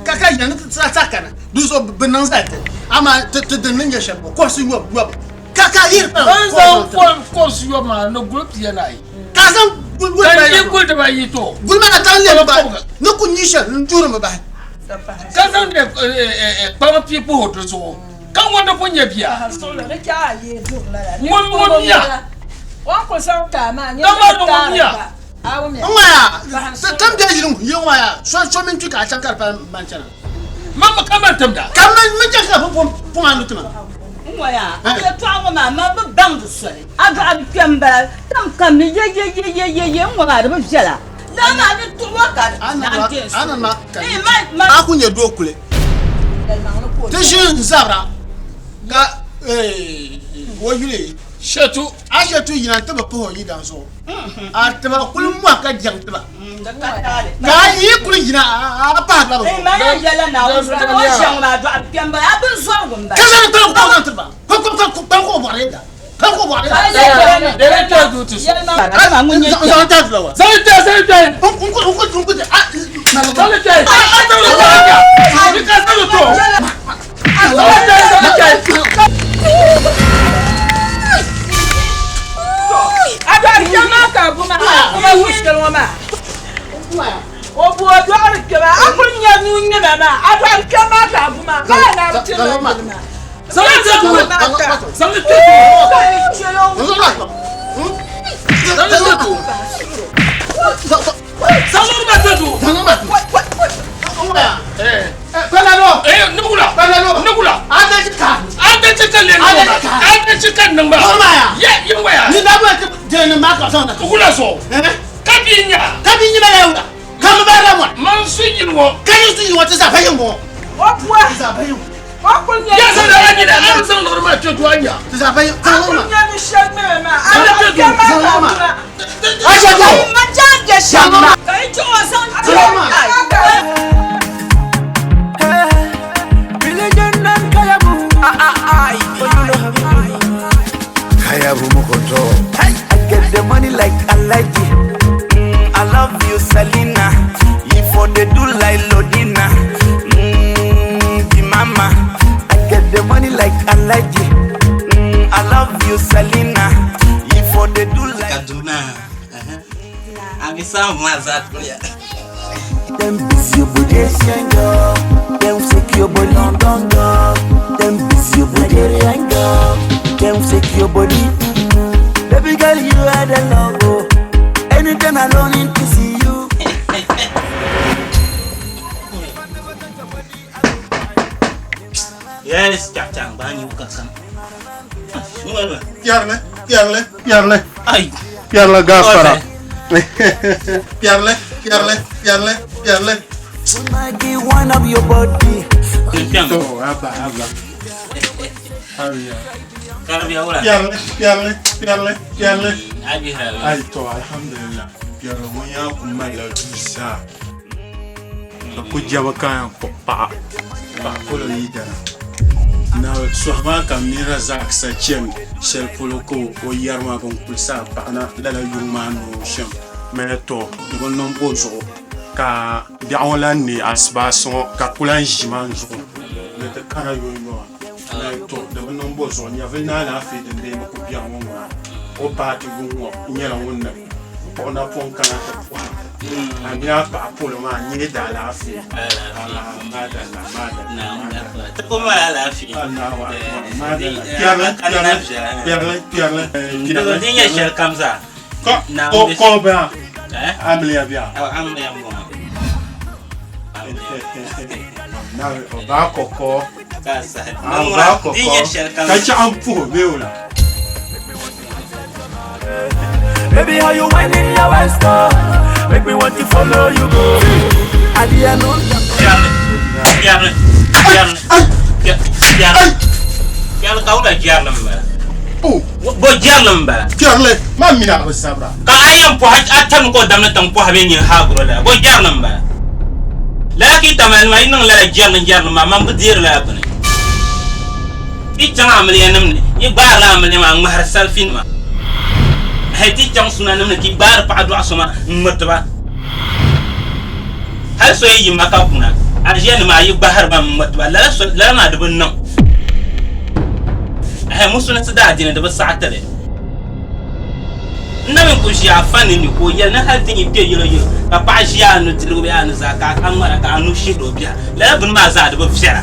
ka ka yɛli ni ti sa kana di zuɣu bɛ niŋ zali ti amaa ti dini ni nyɛ shɛm kɔbisi yɔbu yɔbu ka ka yiri Bɛ ni zaŋ kɔbisi yɔbu maa ni guli pia ni ayi. Ka a zaŋ guli Ka n yi guli dibayi to. Guli maa na ka n lɛbi bahi ni ku nyi shɛli n duhirimi bahi. Ka zaŋ di kpaŋ pia puhi o di zuɣu, ka ŋun di pun nyɛ bia. Ŋun ŋun mia. Dama di ŋun mia. N ŋmaya, ti ni be yili ŋɔ yili ŋɔ yaa, so mini kpi ka a chaŋ ka di pali man chana. Man mi ka man timda. Ka man mi chaŋ ka bi pɔŋ a nu ti ma. N ŋmaya, a yɛtɔɣa ŋɔ maa, man bi baŋdi soli. A dɔɣi kpɛm m-bala, tam kam ni yeyeyeyeye n ŋɔ maa di bi viɛla. Lala maa ni tuhi o ka naɣ deei so. A ku nyɛ doo kuli ti ʒi n-zabira ka o yuli Shɛtu. A shɛtu yina nti bi puhi o yidan zuɣu. A tiba kuli mɔhi ka jɛŋ tiba. Ka a yi kuli yina a pahirila bɛ zuɣu. Ka zaŋ kpaŋ kpaŋ zaŋ tiri ba. Kpaŋ kpaŋ kpaŋ ka o bɔri yɛda. Kpaŋ ka o bɔri yɛda. Zaŋ tɛ dula wa. Zaŋ tɛ zaŋ tɛ. N ku n ku n ku tɛ. Zaŋ tɛ. A zaŋ tɛ ya. Ni ka zaŋ to. Zaŋ tɛ zaŋ tɛ. A dɔɣiri kpɛma maa ka a bu maa kuma wuhi shɛli ŋɔ maa. O bu o dɔɣiri kpɛma a kuli nya nuu ŋmɛma maa a dɔɣiri kpɛma maa ka a bu maa ka a na bi ti ma yuli maa. Zaŋ tɛ Zaŋ tɛ Zaŋ tɛ Zaŋ ma tɛ Nugula nugula a tɛ ka le a tɛ ka niŋ ba ya yi waya Ni da bɔ ti jɛni maa ka zaŋ na. Wula zuɣu ka bi nya Ka bi nyima la wula. Ka mi ba la mɔri. Man su yini ŋɔ. Ka yi su yini ŋɔ ti zaa ba yin ŋɔ. O bua. Ti zaa ba yin ŋɔ. O kuli nya. Ya zaŋ a nyina a zaŋ liɣiri maa kpɛ to a nya. Ti zaa ba yin. A kuli nya ni shɛli ŋmɛma maa a dɔɣiri kpɛma maa ka a bu maa. A shɛ to. Ma jaan jɛ shɛm maa. Ka yi chaŋ o zaŋ ti. Kayabu Mukoto. I get the money like Alaji. I love you, Selena. If for the do like Lodina. The mama. I get the money like Alaji. I love you, Selena. If for the do like Kaduna. Amisa Mazakulia. Them busy your body, Asian girl. Them shake your body, London girl. Them busy your body, Nigerian girl. Them shake your body. Baby girl, you are the love. Oh. Anytime I lonely to see you. Yes, chachang bani ukakam. Piɛrili piɛrili piɛrili. Ai. Piɛrili gafara. Piɛrili piɛrili piɛrili piɛrili. Maggie, wind up your body. Oh, abba abba. Karbiya wala. Piɛrili piɛrili piɛrili piɛrili. Abi hra. Ai to alhamdulillah. Piɛrili ŋun yaa ku malila duu zaa. Ka ku jɛba ka yɛn kpuɣi paɣa paɣa polo yidana. Na sɔhi maa ka mini Razak sa chani shɛli polo ka o yɛri ma bin kuli saa paɣa na lala yuŋ maa ni o shɛm mali to di bi niŋ bo zuɣu ka biɛɣu ŋɔ lan ne asibaasi ŋɔ ka ku lan ʒi ma n zuɣu ni ti kana yonyoma mali to di bi niŋ bo zuɣu nyɛvili ni alaafee din lee bi ku biɛɣu ŋɔ ŋuna o paati yuŋ ŋɔ nyɛla ŋun ni kpuɣi napɔŋ kana ti pɔhim a mini a paɣa polo maa nyɛ di alaafee madalla madalla Ti ko mali alaafee. Allahu akbar madalla piɛrili piɛrili piɛrili piɛrili Di nyɛ shɛli kam zaa. Ko ko bɛ amiliya bɛ Amiliya m-bɔŋɔ. Na o ba kɔkɔ. Ka sahi. A ba Di nyɛ shɛli kam. Ka chaɣa n puhi bee wula. Baby, how you whining your waist oh? Make me want to follow you go. Adiano. Piɛrili. Piɛrili. Piɛrili. Piɛrili. Piɛrili ka wula jɛrili m-bala. Bo jɛrili m-bala. Piɛrili, maa mini a bi zabira. Ka a yɛn pɔhi a tami ka o damdi tiŋ pɔhi bee nyin haagiro lala. Bo jɛrili m-bala. Lala ka yi tamali nima yi niŋ lala jɛrili jɛrili maa man bi deeri lala bini. Yi chaŋ amiliya nim ni yi gbaarila amiliya maa n-ŋmahiri salifi nima. Hali ti chaŋ suna nim ni ka yi gbaari paɣa dɔɣi so maa n-ŋmiriti ba. Hali so yi yi Maka kuna aʒiya nima yi gbahiri ba n-ŋmiriti ba lala so lala maa di bi niŋ. Hali musulinsi daadiini di bi saɣi ti li. N na mi ku ʒiya afa ni ni ka o yɛli ni hali ti yi kpe yɛlo yɛlo ka paɣa ʒiya a nudirigu bee a nuzaa ka a ŋmara ka a nuhi shihiri o biɛha lala bini maa zaa di bi viɛla.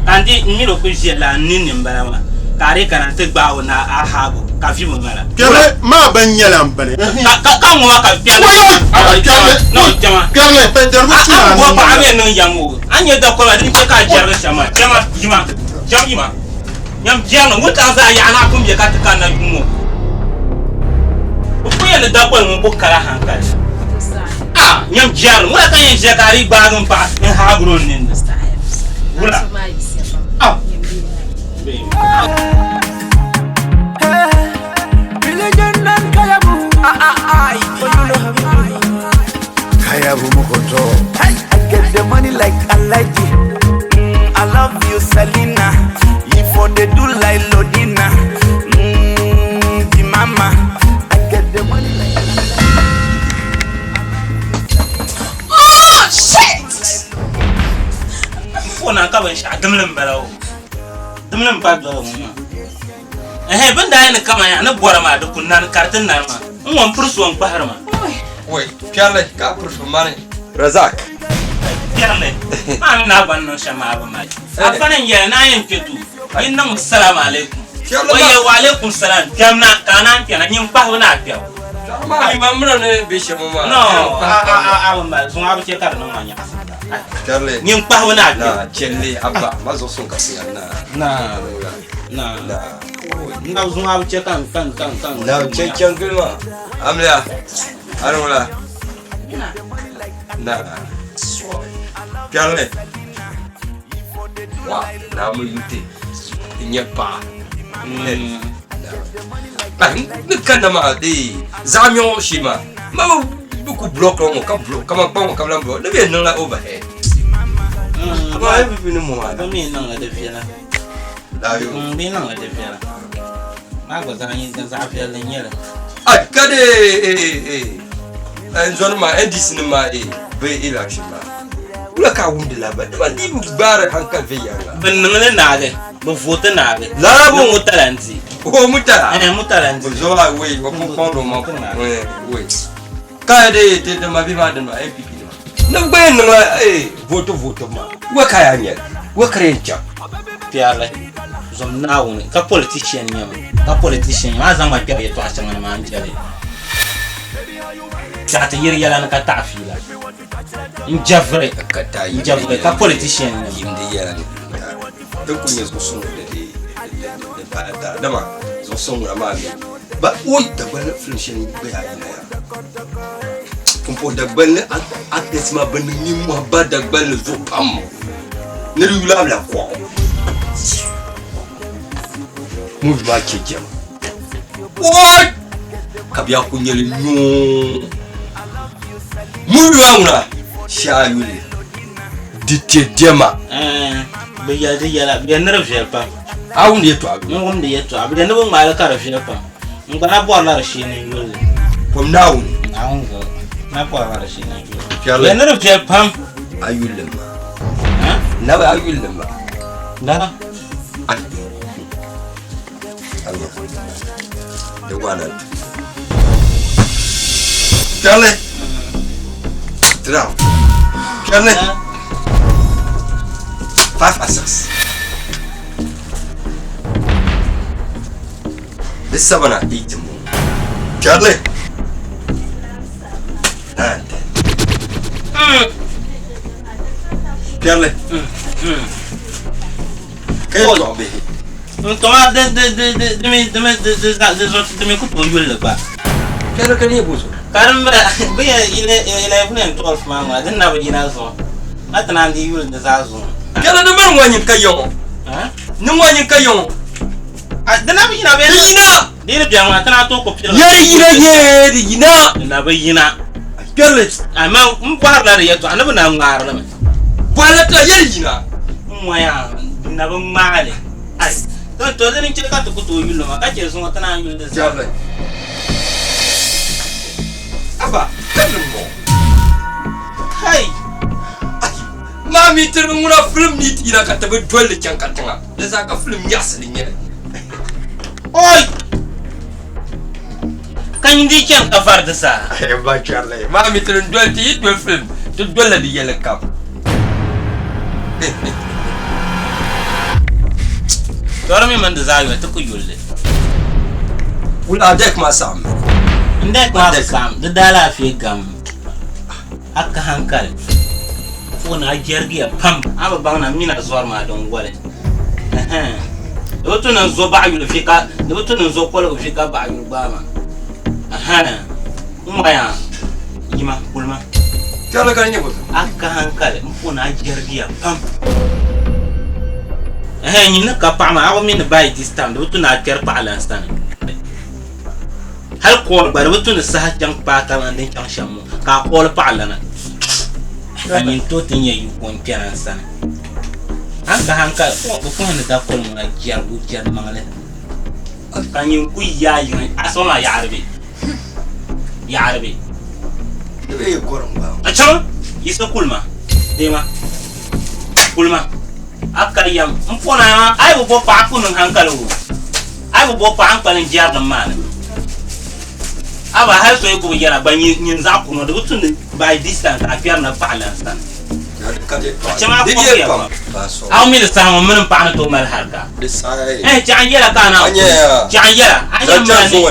Ka n di n mini o kuli ʒiya la n ninni m-bala maa ka a dii kana nti gbaai o na a haag o ka vi bi mala. Kpɛrili maa bɛn nyɛla m bini. Ka ka ŋɔ maa ka kpɛrili. Kpɛrili No kpɛma. Kpɛrili darigu A tuna a bo paɣa bee niŋ yɛm o. A ni nyɛ dakoli maa di ni chɛ ka a jɛrigi shɛm maa kpɛma yima kpɛm yima. Nyam jɛrili wuntaŋ zaa yaɣa ni a pun be ka ti kanna yuŋ ŋɔ. Bɛ pun yɛn ni dakoli ŋun ku kala hankali. A nyam jɛrili wula ka yɛn ʒiya ka a dii gbaagi m paɣa n-haagiri o ninni? Wula? A. Kayabu Mukoto. I get the money like Alaji. I love you, Selena. If for the do like Lodina. The mama. I get the money like. Oh, shit! Fo na ka binshɛɣu dimli m-bala o. Dimli m-pa doli ŋɔ maa. Ɛhɛn, bɛ ni daa yɛn ni kaman yaa ni bɔra maa di ku nani ka di ti nani maa. N ŋɔ m-piri so n-kpahiri ma. Wai, Piɛrili ka a piri so mani. Razak. Piɛrili, maa mi ni a gba ni niŋ shɛm maa bi mali. Afa ni n-yɛli ni a yɛn kpe duu, yi niŋmi salaam alaikum. O yɛli wa alaikum salaam, kpɛm na ka a naan kpɛna, nyin kpahibu ni a kpɛbu. Piɛrili maa, mi mira ni be shɛm ŋɔ maa. No, a bi mali, zuŋɔ a bi chɛ ka di niŋ ma nyaɣisim. Piɛrili. Nyin kpahibu ni a kpɛbu. Na, chɛli abba, ma zuɣu suŋ ka siya na. Na, na, na. N na zuŋɔ a bi chɛ ka n ka n ka n ka n. Na, chɛ chɛŋ gili maa. Amiliya, a ni wula. Na, piɛrili. Wa, na mi yute, n nyɛ paɣa. Ni kanna maa dee zaɣ miɛŋ shee maa ma bi ku block ŋɔ ka block kaman kpaŋ ŋɔ ka bi lahi block di bɛ niŋla overhead. Amaa NPP ni ŋɔ maa Bi mi niŋla di viɛla. Layo. Bi niŋla di viɛla. Maa gba zaɣ zaɣ viɛlli n nyɛli. A ka de n zɔni maa NDC nim maa bi election maa wula ka a wumdi lahabali dama di bi gbaari hankali viɛnyɛliŋga. Bi niŋli naagi bi vooti naagi. Lala Ni Murtala n di. O Murtala. Ɛɛ Murtala n di. O zɔba wei o pun kɔŋdi o maŋ wei ka de de de ma bi maa dini maa NPP nima ni bi gba yɛn niŋla vooti vooti maa wei ka yaa nyɛli wei ka di yɛn chaŋ. Piɛrili zom Naawuni ka politician nyɛmi ka politician nyɛmi a zaŋ ma kpɛri yɛltɔɣa shɛŋa ni maa n jɛli Kpɛɣu ti yiri yɛla ni ka taɣi fiila n jɛviri n jɛviri ka politician nyɛmi. Yimdi yɛla ni din kuli nyɛ zuɣusuŋ di di di pala tara dama zuɣusuŋ ŋuna maa mi ba o Dagbani film shɛli gba yaa yina yaa pumpɔŋ Dagbani actors maa bi niŋ nimmohi ba Dagbani zuɣu pam ni di yuli abila kɔɣu movie maa chɛ jɛma oi ka bɛ yaa ku nyɛli nyoo movie maa ŋuna shee yuli di tɛ diɛma. Bɛ yɛli di yɛla bɛ yɛli ni di viɛli pam. A wumdi yɛltɔɣa bee? N wumdi yɛltɔɣa bɛ yɛli ni bɛ ŋmaai li ka di viɛli pam. N gba na bɔrila di shee ni n yuli li. Kom Naawuni. Naawuni zuɣu n na bɔrila di shee ni n yuli li. Piɛrili. Bɛ yɛli ni di viɛli pam. A yuli li ma. Nabi a yuli li ma. Lala. Anya. Di waana n-ti. Piɛrili. Tira. Piɛrili. 5 and 6. Di 7 and 8 m-bɔŋɔ. Piɛrili. 9 10. Piɛrili. Ka yɛn dɔɣi bihi. N tɔma di di di di di mi di mi di di za di zuɣu di mi ku tooi yuli li gba. Kpɛri ka neei bo zuɣu. Ka din bala bɛ yɛn 11 and 12 maa ŋɔ din na bi yina zuɣu ka ti naan di yuli di zaa zuɣu. Kpɛri ni mani ŋɔ nyin ka ya ŋɔ. Ni ŋɔ nyin ka ya ŋɔ. Di na bi yina bee? Di yina. Di ni bɛni ŋɔ ti naan tooi ku pirigi. Ya di yina yee di yina. Di na bi yina. Kpɛrili. Amaa m bɔhirila di yɛltɔɣa ni bɛ na ŋmaari li mi. Bɔhirila ti la ya di yina. N ŋɔya di na bi ŋmaai li. Ai to to dini n-chɛ ka ti ku tooi yuli li maa ka chɛ zuŋɔ ti naan yuli di zaa. Kpɛrili. Aba, kpɛrili m-bɔŋɔ. Kai! Ai! Maa mi ti ŋuna filim mi ti yina ka ti bi doli li chaŋ katiŋa. Di zaa ka filim nyaɣisili n-nyɛ li. Oi! Ka nyin di chani ka vari di saha. Ba chɛrili maa mi ti ni doli ti yi doli filim ti dolila di yɛli kam. Tɔri mi mini di zaa yoli ti ku yuli li. Wula a dɛk maa saɣim mi? N dɛk maa bi saɣim, di daalaafee gam. A ka hankali puuni a jɛrigiya pam. A bi baŋ na m mini a zɔri maa din wali. Ɛhɛn. Di bi tu ni n zo baɣa yuli vi ka di bi tu ni n zo koligu vi ka baɣa yuli gbaai ma. Ɛhɛn. N ŋmaya yima kulima. Kpɛrili ka di nyɛ bɔ zuɣu? A ka hankali m puuni a jɛrigiya pam. Ɛhɛn nyin ni ka paɣa maa a bi mi ni by this time di bi tu ni a kpɛri paɣa lan sani. Hali kool gba di bi tu ni saha chaŋ paai kamani din chaŋ shɛm ŋɔ ka a kooli paɣa lana ka nyin tooi ti nya yiko n-kpɛra n sani. A ni ka hankali bɛ puhi ni dakoli ŋuna jɛrigu jɛri maŋli ka nyin ku yaai yiŋa a sɔŋ maa yaɣiri bɛ yaɣiri bɛ. A chaŋ yiɣisi kulima deema kulima a ka yɛm m pɔna a yi bi bo paɣa ku niŋ hankali o. A bi bo paɣa n-kpalim jɛrilim maa ni. Aba hali so yi ku bi yɛra gba nyin zaɣ kuri ŋɔ di bi tu ni by distance a kpɛri na paɣa lan sani. A chɛ maa kɔbiya pam. A mi ni saha ŋɔ mini m paɣa ni tooi mali harika. Eh chɛɣu n yɛla ka a naan kuli. Chɛɣu n yɛla a nyɛ mani ni.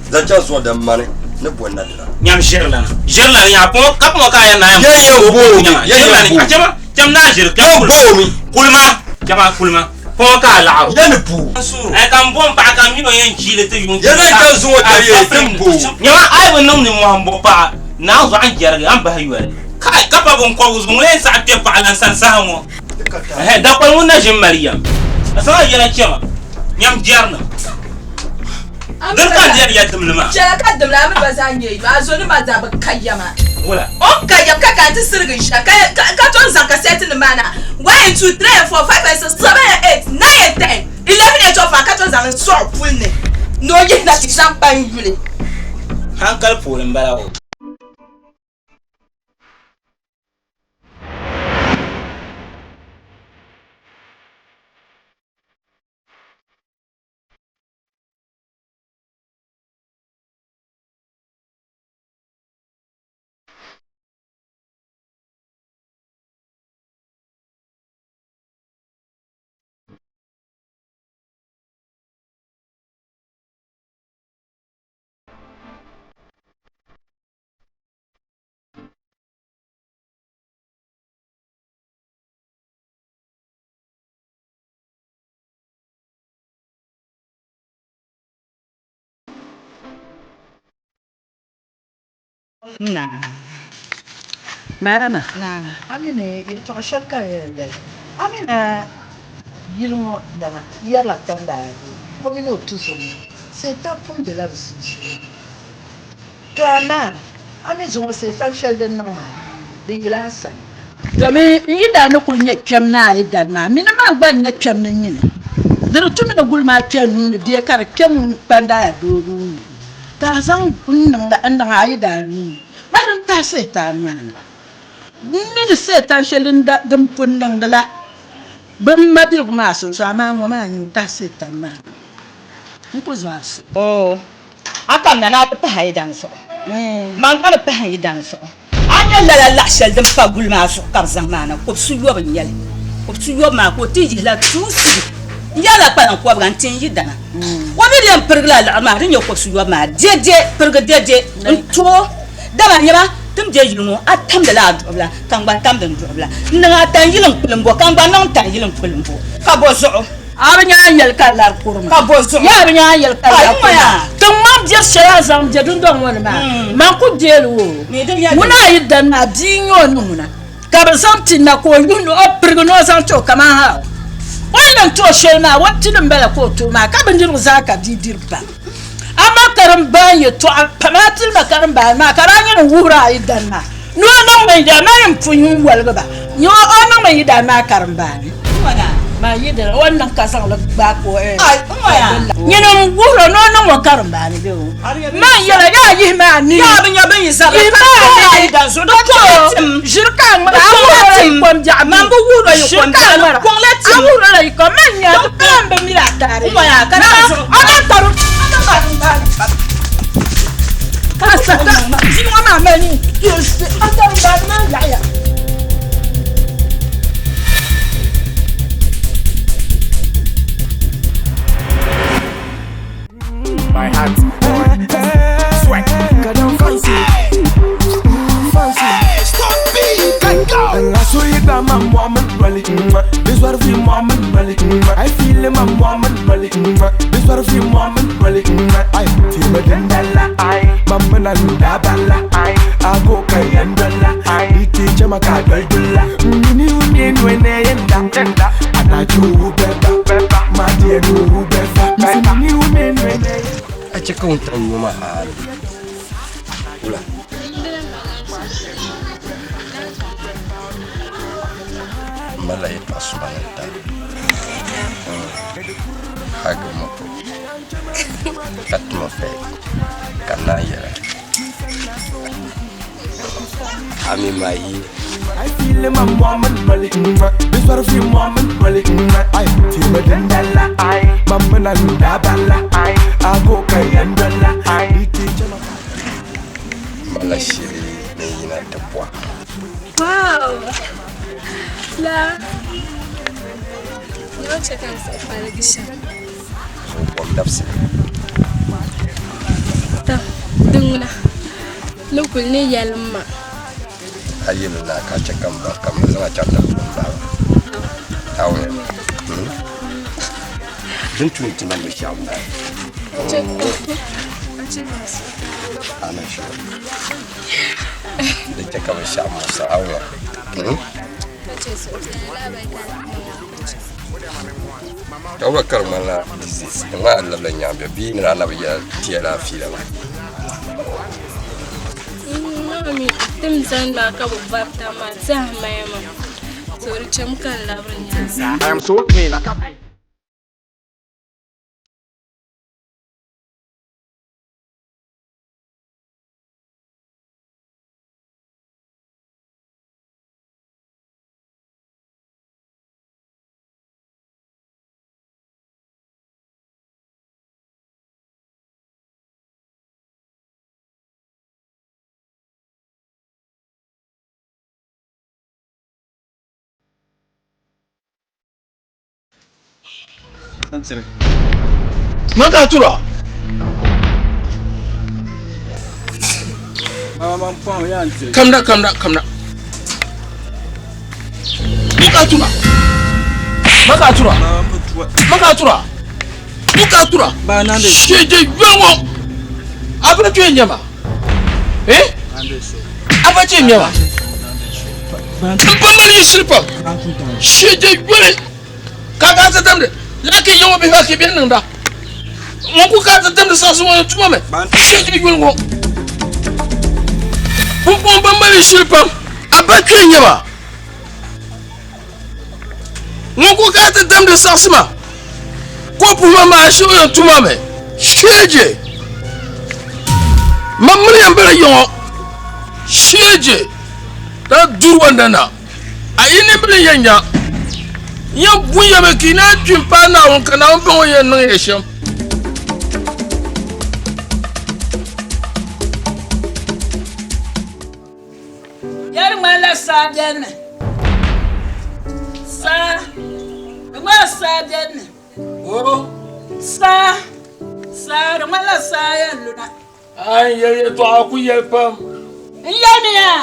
Zaŋ chaŋ zuŋɔ dali mani ni bo nadira. Nyam ʒirilana. Ʒirilana nya pɔŋɔ ka pɔŋɔ ka a yɛn naan yɛn bo o nyama. Ʒirilana a chɛ maa chɛm naa ʒiri kpɛm kulima. Kulima chɛma kulima. Pɔŋ ka a laɣiru. Ya ni bu. Ɛ ka m bo m paɣa ka m min o yɛn jiili ti yuŋ Ya zaŋ chaŋ zuŋɔ dali yee ti m bo. Nyama a yi bi niŋ nimmohi m bo paɣa, naa zuɣu a ni jɛrigi a ni bahi yoli. Kai ka pa biŋkɔbigu zuɣu ŋun yɛn saɣi kpe paɣa lan sani saha ŋɔ. Ɛhɛ dakoli ŋun na ʒini mali yɛm. A saŋa yɛla chɛma, nyam jɛrinim. Dini ka n di yɛn ya dimli maa? Chɛla ka dimli a mini ba zaa nyɛ yino, a zonima zaa bi ka yɛm a. Wula? O ni ka yɛm ka ka n ti sirigi n-ʒiya ka tom zaŋ kasɛɛtinima maa na, 1 and 2, 3 and 4, 5 and 6, 7 and 8, 9 and 10, 11 and 12 maa ka tom zaŋ li sɔɣi puli ni ni o yihi na ti zaŋ kpa n-yuli. Hankali puuni m-bala o. Naa. Maana, a mi ni yɛltɔɣa shɛli ka n yɛn yɛli. A mi ni yili ŋɔ lana yɛrila kpamba ayi, o mini o tuzo ŋɔ, Seetan pun bela bɛ sunsuuni. To amaa a mi zuŋɔ Seetan shɛli din niŋ maa, di yila a sani. Domin n yi daa ni kul nyɛ kpɛm ni a yi dali maa, mini man gba n-nyɛ kpɛm ni nyini. Di di tumi ni guli maa kpe n nuu ni bee ka di kpe ŋun kpandaaya doo nuu ni, ka a zaŋ n-niŋ a yi daa nuu ni. Pa din tahi Seetaan maa na. N mi ni Seetan shɛli din pun niŋdi la bɛ mabiligu maa sunsuuni, amaa ŋɔ maa n tahi Seetan maa na. N ku zo a so. Oo, a kamina ni a ti pahi a yidana zuɣu. Man gba ni pahi n yidana zuɣu. A nya lala laɣ shɛli din pa guli maa zuɣu ka bɛ zaŋ maa na, kɔbisi yɔbu n-nyɛ li. Kɔbisi yɔbu maa ka o ti yihila tuun sugi n-yɛrila kpalaŋ kɔbiga n-ti n yidana. O mi di yɛn pirigila liɣiri maa din nyɛ kɔbisi yɔbu maa dɛdɛ, pirigi dɛdɛ n-ti o. Dama nyama, Ti ni be yili ŋɔ, a tamdila a duɣubila ka n gba tamdi n duɣubila. N niŋ a tan yili n-kuli m-bo ka n gba niŋ n tan yili n-kuli m-bo. Ka bɔ zuɣu? A bi nya a yɛli ka lari kuri maa. Ka bɔ zuɣu? Yaa bi nya a yɛli ka lari kuri maa. Ayi, Tiŋ maŋ biɛri shɛli a zaŋ be dundɔŋ ŋɔ ni maa, man ku deeli o. Ŋuna a yi dani maa, bia n-nyɛ o ni ŋuna. Ka bɛ zaŋ ti na ka o yuhi ni o pirigi ni o zaŋ ti o kaman ha o ni niŋ ti o shɛli maa, o ti din bala ka o ti o maa, ka bindirigu zaa ka bia diri pam. Amaa karimba n-yɛtɔɣa pam a tilima karimba maa ka daa nyɛ din wuhiri a yidana maa ni o niŋmi yidana maa yɛn pun n woligi ba ni o niŋmi yidana maa karimba ni maa yidana o ni niŋ ka zaŋ li gbaai ka o nyini n wuhiri o ni o niŋ o karimba ni bee o maa yɛla yaa yihi maa ni yihi maa ni ʒiri ka a ŋmara a wuhiri o la yi kom biɛɣu mi ʒiri ka a ŋmara a wuhiri o la yi kom maa nya di pala n bi miri a taarihi My heart, sweat. Fancy, fancy. Stop beat, go. Ngaso yida ma muamin bali, bizwar fi muamin bali. I feel ma muamin bali, bizwar fi muamin bali. Ay, tima dindala, ay, mamma na ndabala, ay, ago kayandala, ay, iti chama ka daldula. Mini uni nwene yenda, anachu beba, beba, ma dienu befa. Mini uni nwene. A chɛ ka wuntaŋ nyo ma hali. Wula. M malila yɛtɔɣ suma ni n tari. Hagi moto ka tuma fɛ ka n naan yɛli a mi maa yi I feel my mom bali, bizwar fi muamin bali. Ay, tima dindala, ay, mamma na ndabala, ay, ago kayandala, ay, iti chama. M malila shiri ni yina ti bɔha. Wow! La. Ni o chɛ ka n suhu paligi shɛm. Zuɣu bɔbu dabisili. Tɔ, di ŋuna, ni kuli ni yɛlim ma. A yɛli naa ka a chɛ ka m ba ka m zaŋ a chaŋ ti m baaba. Naawuni, din tu ni ti niŋ binshɛɣu m-bala. A niŋ shɛli. Di chɛ ka binshɛɣu muɣisi a ŋɔ. Ka o gba kari ŋmanila disease di ŋmanila a labila nyaŋ bɛ bee ni daa na bi yɛli ti ya laa fiila maa. Mami, tim zani maa ka bi varita maa tɛha maya maa so di chɛmi ka n labiri nyaaŋa. I am so clean. Maka tura. Kamna kamna kamna. Maka tura. Maka tura. Maka tura. Maka tura. Sheje yongo. Abra tu nyama. Eh? Abra tu nyama. Mpamali shilpa. Sheje yore. Kaka ta tamde. Laki yongo bi fa ki ben nda. Ŋun ku ka ti dimdi saɣasi ŋɔ ni tuma mi sheje yuli ŋɔ. Pumpɔŋ ban mali shili pam a ba kpe n-nyɛ ba. Ŋun ku ka ti dimdi saɣasi ma ka o puhi ma maa shee o yɛn tuma mi sheje. Man mini yɛn bala yiŋɔ sheje daa duri wanda na. A yi nimbili yɛn nya n yɛn bun ya mi ka yi naan kpi m-paai Naawuni ka Naawuni baŋ o ni yɛn niŋ ya shɛm. Ya di ŋmanila saa beni mi. Saa, di ŋmanila saa beni mi. O. Saa, saa, di ŋmanila saa yɛn luna. A ni yɛli yɛtɔɣa ku yɛli pam. N yɛlimiya,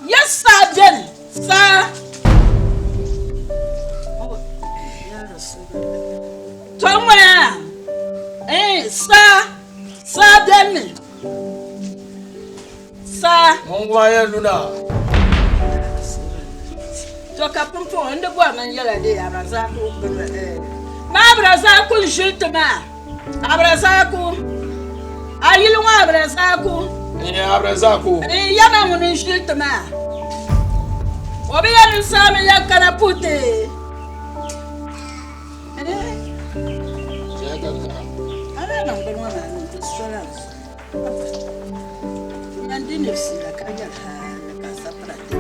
ya saa beni, saa. To n ŋɔya, eh, saa, saa beni mi, saa. Ŋun ŋɔ yɛn luna. To ka pumpɔŋɔ n di bɔri ni n yɛla dee Abrazaaku bini eh. Maa Abrazaaku n ʒili ti maa. Abrazaaku. A yili ŋɔ Abrazaaku. Ee Abrazaaku. Ee yɛma ŋuni n ʒili ti maa. O bi yɛn ni saami yɛn kana puhi ti. Eh. A daa niŋ bini ŋɔ maa niŋ ti sola. Yan di nefsi la ka yɛli hali ka sapira ti.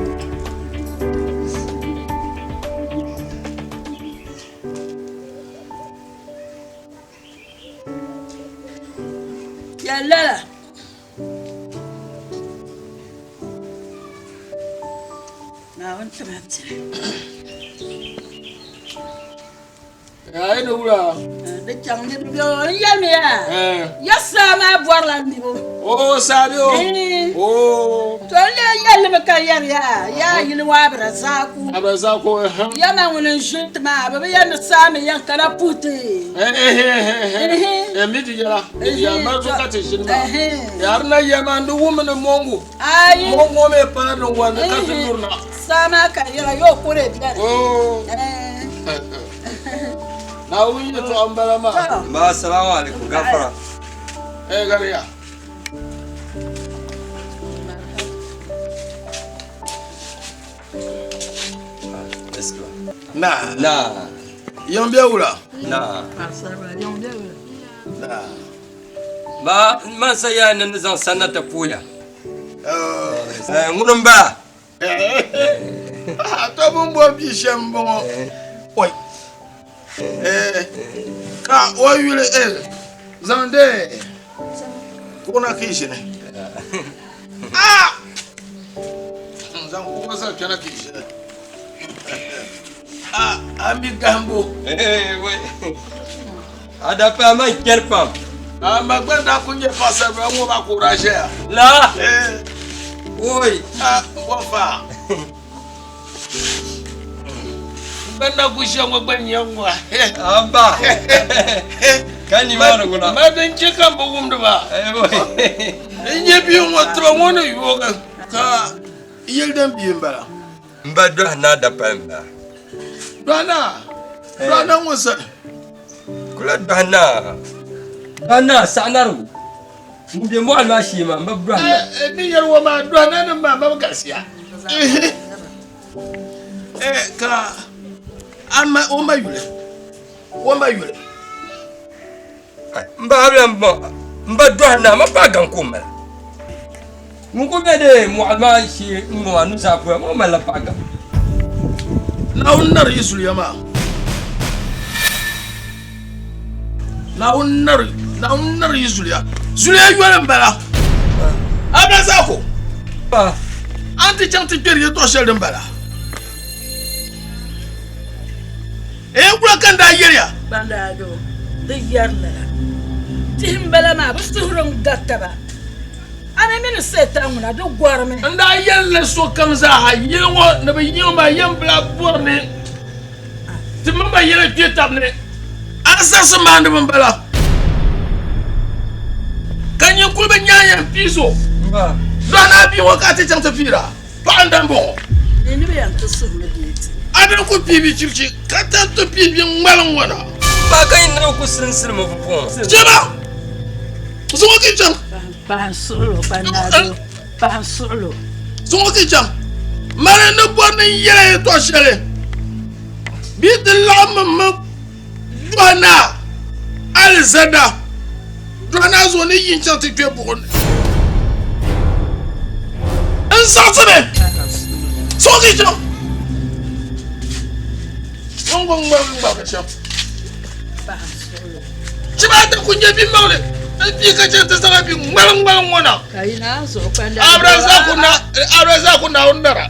Yɛli lala. Naawuni tima tiri. Ayi ni wula. Di chaŋ ni bi o n yɛliya. Ya saa maa bɔrila mibu. O saabi o. To n lee yɛlimi ka yɛri ya yaa yili ŋɔ Abrazaaku. Abrazaaku. Ya ma ŋuni n ʒili ti maa bɛ bi yɛli ni saa mi yɛn kana puhi ti. Mi ti yɛla mi ti yɛla mali zuɣu ka ti ʒini maa. Yari na yɛ maa n di wummi ni mongu. Ayi. Mongu ŋɔ mi paari ni wandi ka ti lurina. Saa maa ka yɛla yoo kuri biɛni. Naawuni yɛltɔɣa m-bala maa. Ba assalamu alaikum gafara. Eh gariya. Na. Na. Yiŋ bɛ wula? Na. Na. Ba man sa ya ni zaŋ sanna ti puya. Eh ŋuni m-bala. To bin bɔri bia shɛm n bɔŋɔ oi ka o yuli zaŋ de kuɣu na ka yi ʒini zaŋ kuɣu zaŋ kpɛna ka yi ʒini a mi gahimbu a daa paai man kpɛri pam a ma gba daa ku nyɛ paɣasaribila ŋɔ maa ka o daa ʒɛya la oi a bɔ fa n gba na ku ʒiya ŋɔ gba nyɛ ŋɔ aba ka nimaani ŋuna ma din chɛ ka n bi wumdi ba n nyɛ bia ŋɔ tiba ŋɔ ni yoogi ka yili din bia n bala n ba dɔhi naa dapali n bala dɔhi naa dɔhi naa ŋɔ sani kula dɔhi naa dɔhi naa saɣanarigu ŋun be mɔɣili maa shee maa n ba dɔhi naa ni yɛri ŋɔ maa dɔhi naa nim maa ba bi galisiya ka a ma o ma yuli o ma yuli n ba abila n ba dɔhi naa ma paai gaŋ ka o mali ŋun ku be de mɔɣili maa shee n ŋɔ maa nuzaa polo ŋɔ malila paɣa gaŋ Naawuni nari yi zuliya maa Naawuni nari Naawuni nari yi zuliya zuliya yoli n bala Abdulrazako a ni ti chaŋ ti kpɛri yɛltɔɣa shɛli din bala Ee kula ka n daa yɛliya. Ban daa do di yɛri lala tihi m-bala maa, bɛ suhuri n-gari taba. A mi mi ni Setan ŋuna di gɔrimi. N daa yɛli ni sokam zaaha yili ŋɔ ni bɛ yiŋ ma yɛmbila bɔri ni ti mini ba yɛla kpe tab ni. Ansarisi maandiba m-bala, ka nyin kuli bi nyaŋ yɛn pii so. Dɔɣi ni a bia ŋɔ ka a ti chaŋ ti piira. Paɣa n-dan bɔŋɔ. Ni ni bɛ yɛn ti suhimi deei ti. A dini ku pii bi chibichi ka tan ti pii bi ŋmaliŋ ŋɔ na. Paɣa ka yi niŋ ku silim silim puuni. Chɛba! Zuŋɔ ki chaŋ. Paɣa n suɣilo ka naa doo. Paɣa n suɣilo. Zuŋɔ ki chaŋ. Mali ni bɔri ni n yɛla yɛtɔɣ shɛli bee ti laɣim mi mi dɔhi naa alizanda dɔhi naa zuɣu ni yi n-chaŋ ti kpe buɣim ni. N zaɣisimi sɔŋ chaŋ ŋun ŋɔ ŋmaligi ŋmaligi chaŋ. Chiba ti ku nyɛ bimaŋli n bia ka chaŋ ti zaŋ a bi ŋmalim ŋmalim ŋɔ na. Abdulrazak Naawuni nara.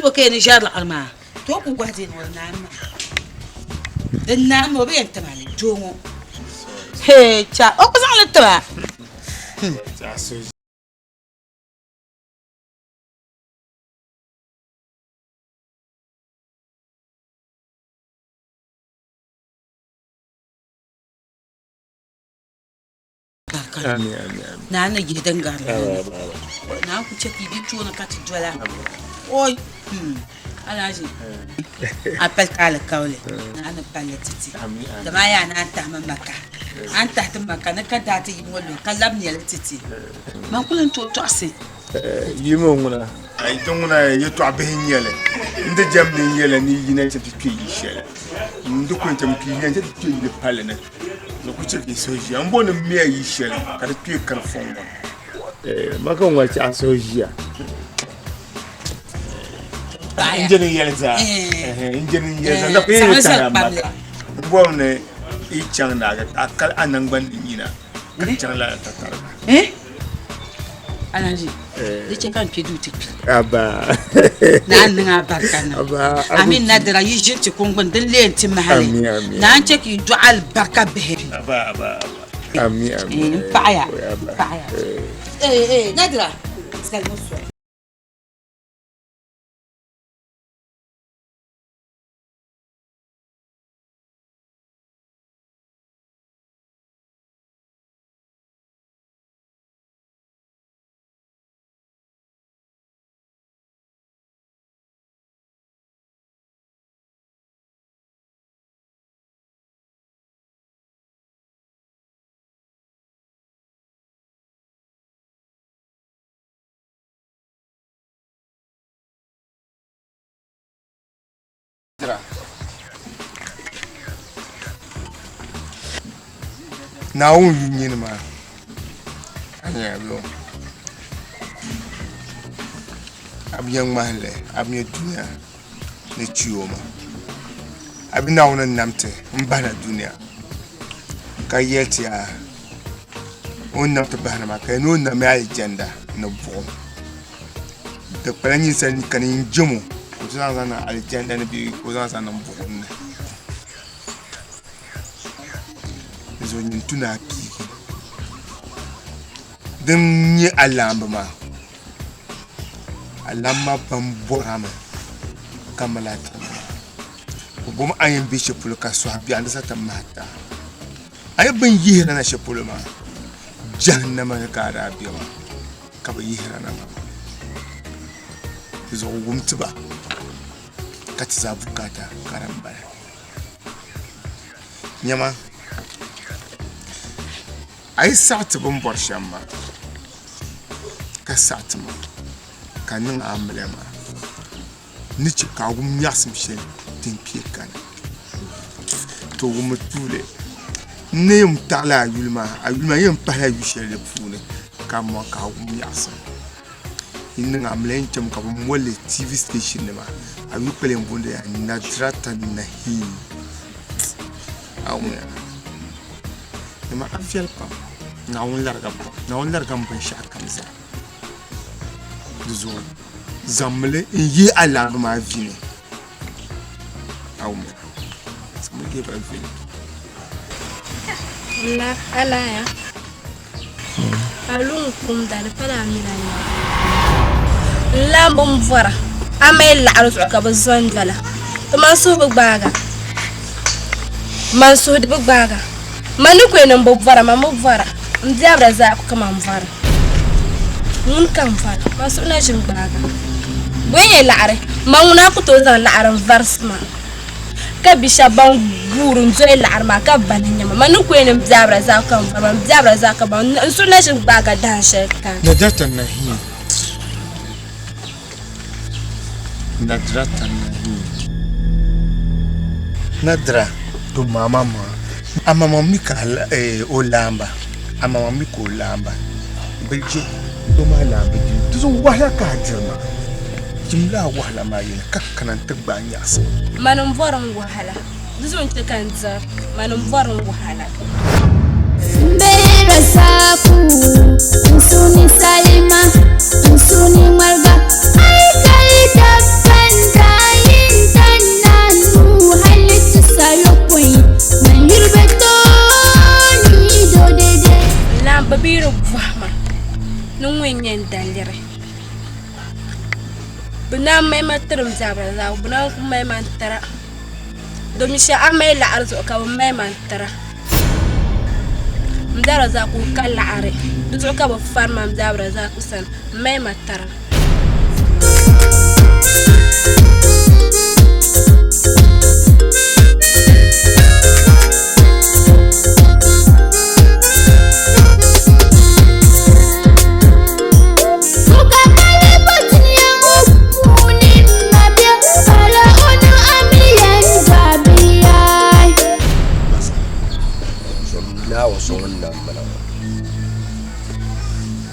To ka ni ʒɛri liɣiri maa to o ku gɔhi deeni o di naani maa di naani maa o bi yɛn tima li doo ŋɔ hee cha o ku zaŋ li tiba. Naa ni yihi din gari naa ku chɛ ka yi bi tooni ka ti dola oi alhaji a pali ka alikauli naa ni palli titi dama yaa naan tahimi maka a ni tahi ti maka ni ka daa ti yi ŋɔ luhi ka labi nyɛli titi man kuli n tooi tɔɣisi Yi mi ŋuna. Ayi ti ŋuna yɛtɔɣa bihi n nyɛli n ti jɛmdi n yɛla ni yina chɛ ti kpe yi shɛli n di kuli chɛmi ka yi yina chɛ ti kpe yili palli ni ni ku chɛ ka yi suhu ʒiya n bo ni miya yi shɛli ka di kpe kari fɔŋ ŋɔ. Maka ŋɔ chɛ a suhu ʒiya n je ni yɛli zaa n je ni yɛli zaa n kuli yɛli tahi maka n bɔri ni yi chaŋ ni a kali a nangbani ni yina ka chaŋ lala tatariga. Alhaji, di chɛ ka n kpe duu ti kpi. Aba. Naa n niŋ a barika niŋ. Aba. A mini Nadira yi ʒini ti kuŋ gbuni din lee n-ti mahali. Ami, ami. Naa n chɛ ka yi dɔɣi alibarika bihi. Aba, aba, aba. Ami, ami. N paɣiya, n paɣiya. Eh, eh, Nadira, zalimi soli. Naawuni yu nyini maa a nyɛla bɛ a bi nya ŋmahinli a bi nya dunia ni chi o maa a bi Naawuni ni nam ti n bahina dunia ka yɛli ti yaa o ni nam ti bahina maa ka ni o nammi alijanda ni buɣim Di kpala ninsal ni ka ni n jɛm o ka o ti zaŋ zaŋ niŋ alijanna ni bee ka o zaŋ zaŋ niŋ buɣim ni. Di zuɣu nyin tu ni a piigi din nyɛ alaamba maa. Alaamba maa pam bɔrimi ka mali a tiri maa. O bomi a yɛn be shɛli polo ka sɔhi biɛɣu di sa ti mahi ti a. A yi bini yihira na shɛli polo maa, jahannama ni ka a daa be maa. Ka bɛ yihira na maa di zuɣu wum ti ba ka ti zaa bukaata ka di m-bala. Nyama, a yi saɣi ti bɛ ni bɔri shɛm maa, ka saɣi ti ma, ka niŋ amiliya maa, n ni chɛ ka a wum nyaɣisim shɛli din kpee kani. To wummi tuuli, n ni yɛn taɣila a yuli maa, a yuli maa yɛn pahila yu shɛli di puuni ka a mɔŋ ka a wum nyaɣisim. Yi niŋ amiliya yɛn chɛmi ka bɛ moli li TV station nima, a yuli kpali yɛn booni ya Nadrata Nahim. A wumya? Dama a viɛli pam, Naawuni lariga pam, Naawuni lariga m binshɛɣu kam zaa. Di zuɣu zaŋmi li n-yihi a laamba maa vi ni. A wumya? Zaŋmi li yihi ba vi ni. La alaya. A lu n kumda di pala a mini a nyabu. N laamba n bɔra a mali laɣiri zuɣu ka bɛ zo n dola. Ti man suhu bi gbaaga. Man suhu di bi gbaaga. Man ni kuli ni n bi bɔra man bi bɔra. N biɛbira zaa ku ka man bɔra. Ŋuni ka n bɔra man suhu na ʒini gbaaga. Bɔ n-nyɛ laɣiri? Man ŋuna a ku tooi zaŋ laɣiri n-varisi ma. Ka bi shɛba ban guuri n-doli laɣiri maa ka bana n-nyɛ ma. Man ni kuli ni m biɛbira zaa ka m bɔra ma, m biɛbira zaa ka ba n suhu na ʒini gbaaga dahin shɛli kani. Nadrata Nahim Nadrata Nahim Nadra to mama maa a mama mi ka o laamba a mama mi ka o laamba bi je do maa laamba je di zuɣu wahala ka a diri maa jimla a wahala maa yɛli ka kana n ti gbaai nyaɣisim. Mani n bɔri n wahala di zuɣu n chɛ ka n diri mani n bɔri n wahala. Mbeera saaku n suni salima n suni ŋmariga ai kai dabban nyɛ n daliri. Bɛ naan mali ma tiri m Biabirazaɣu, bɛ naan ku mali ma n-tira. Domi shɛli a mali laɣiri zuɣu ka bɛ mali ma n-tira. M Biabirazaɣu ka o ka laɣiri, di zuɣu ka bɛ fari ma m Biabirazaɣu sani m-mali ma tira.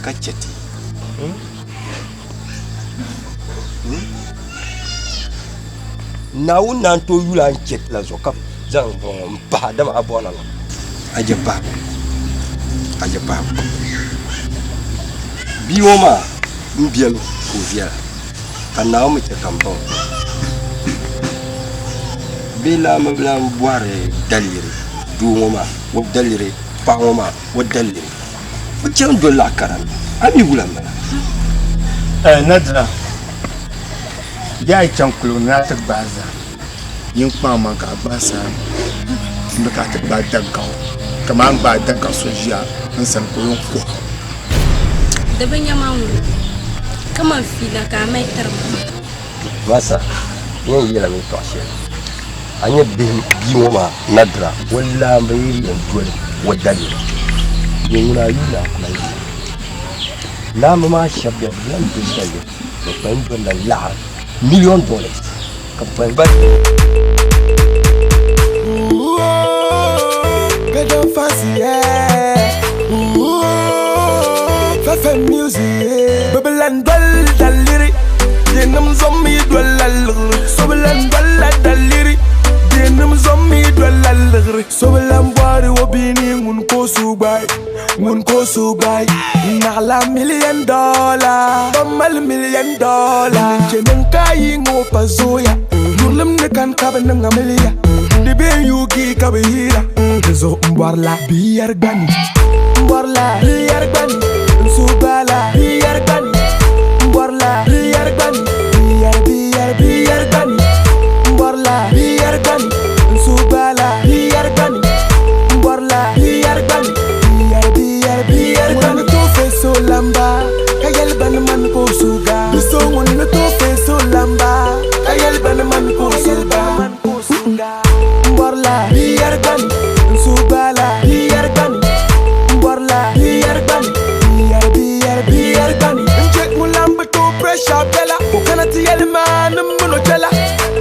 Ka chɛ ti. Naawuni naan tooi yuli a ni chɛ ti la zuɣu ka zaŋ bɔŋɔ m-pahi dama a bɔna ŋɔ. A je pahibu, a je pahibu. Bia ŋɔ maa m biɛli ka o viɛla ka Naawuni mi chɛ ka m baŋ o. Bee laamba bi lan bɔhiri daliri doo ŋɔ maa o daliri paɣa ŋɔ maa o daliri. O chaŋ doli laɣ kara ni, a mi wula m-bala? Nadira, yaa yi chaŋ kuligu ni a ti gbaai zahim, yin kpaŋ maŋ ka a gbaai salim m-bi ka a ti gbaai dagaɣu kaman a ni gbaai dagaɣu so ʒiya n sani ka o yɛn kuhi a. Di bi nya ma ŋuna, kaman fiila ka a mali tiri ma. Masa, n yɛn yɛla mi tɔɣ shɛli. A nya bihi bia ŋɔ maa Nadira, o laamba yi yɛn doli o daliri, nyɛ ŋuna a yuuni a ku lahi yi. Laamba maa shɛba bɛ bi lahi doli daliri, bɛ kpalim dolila laɣiri million dollars ka bɛ kpalim ba. So bi lan bɔri o bia ni ŋun ka o su gbai, ŋun ka o su gbai. Naɣila million dollar, ban mali million dollar. N chɛ niŋ ka yi ŋɔ pa zooya, yurilim ni kani ka bi niŋ amiliya. Di be yuugi ka bi yiira, di zuɣu m bɔrila bia yɛri gbani. M bɔrila bia yɛri gbani, n suhu gbaala bia yɛri gbani. M bɔrila bia yɛri gbani, bia yɛri bia yɛri bia yɛri gbani. M bɔrila bia yɛri gbani, n suhu gbaala bia yɛri gbani. M bɔrila bia yɛri gbani, bia yɛri bia yɛri bia yɛri gbani. Ŋun ni tooi feesi o lamba ka yɛli ba ni mani ka o suhu gaa. Bi so ŋun ni tooi feesi o lamba ka yɛli ba ni mani ka o suhu gaa. M bɔrila bia yɛri gbani, n suhu gbaala bia yɛri gbani. M bɔrila bia yɛri gbani, bia yɛri bia yɛri bia yɛri gbani. N chɛ ŋun lan bi tooi pressure bɛla, ka o kana ti yɛli ma ni m min o chɛla.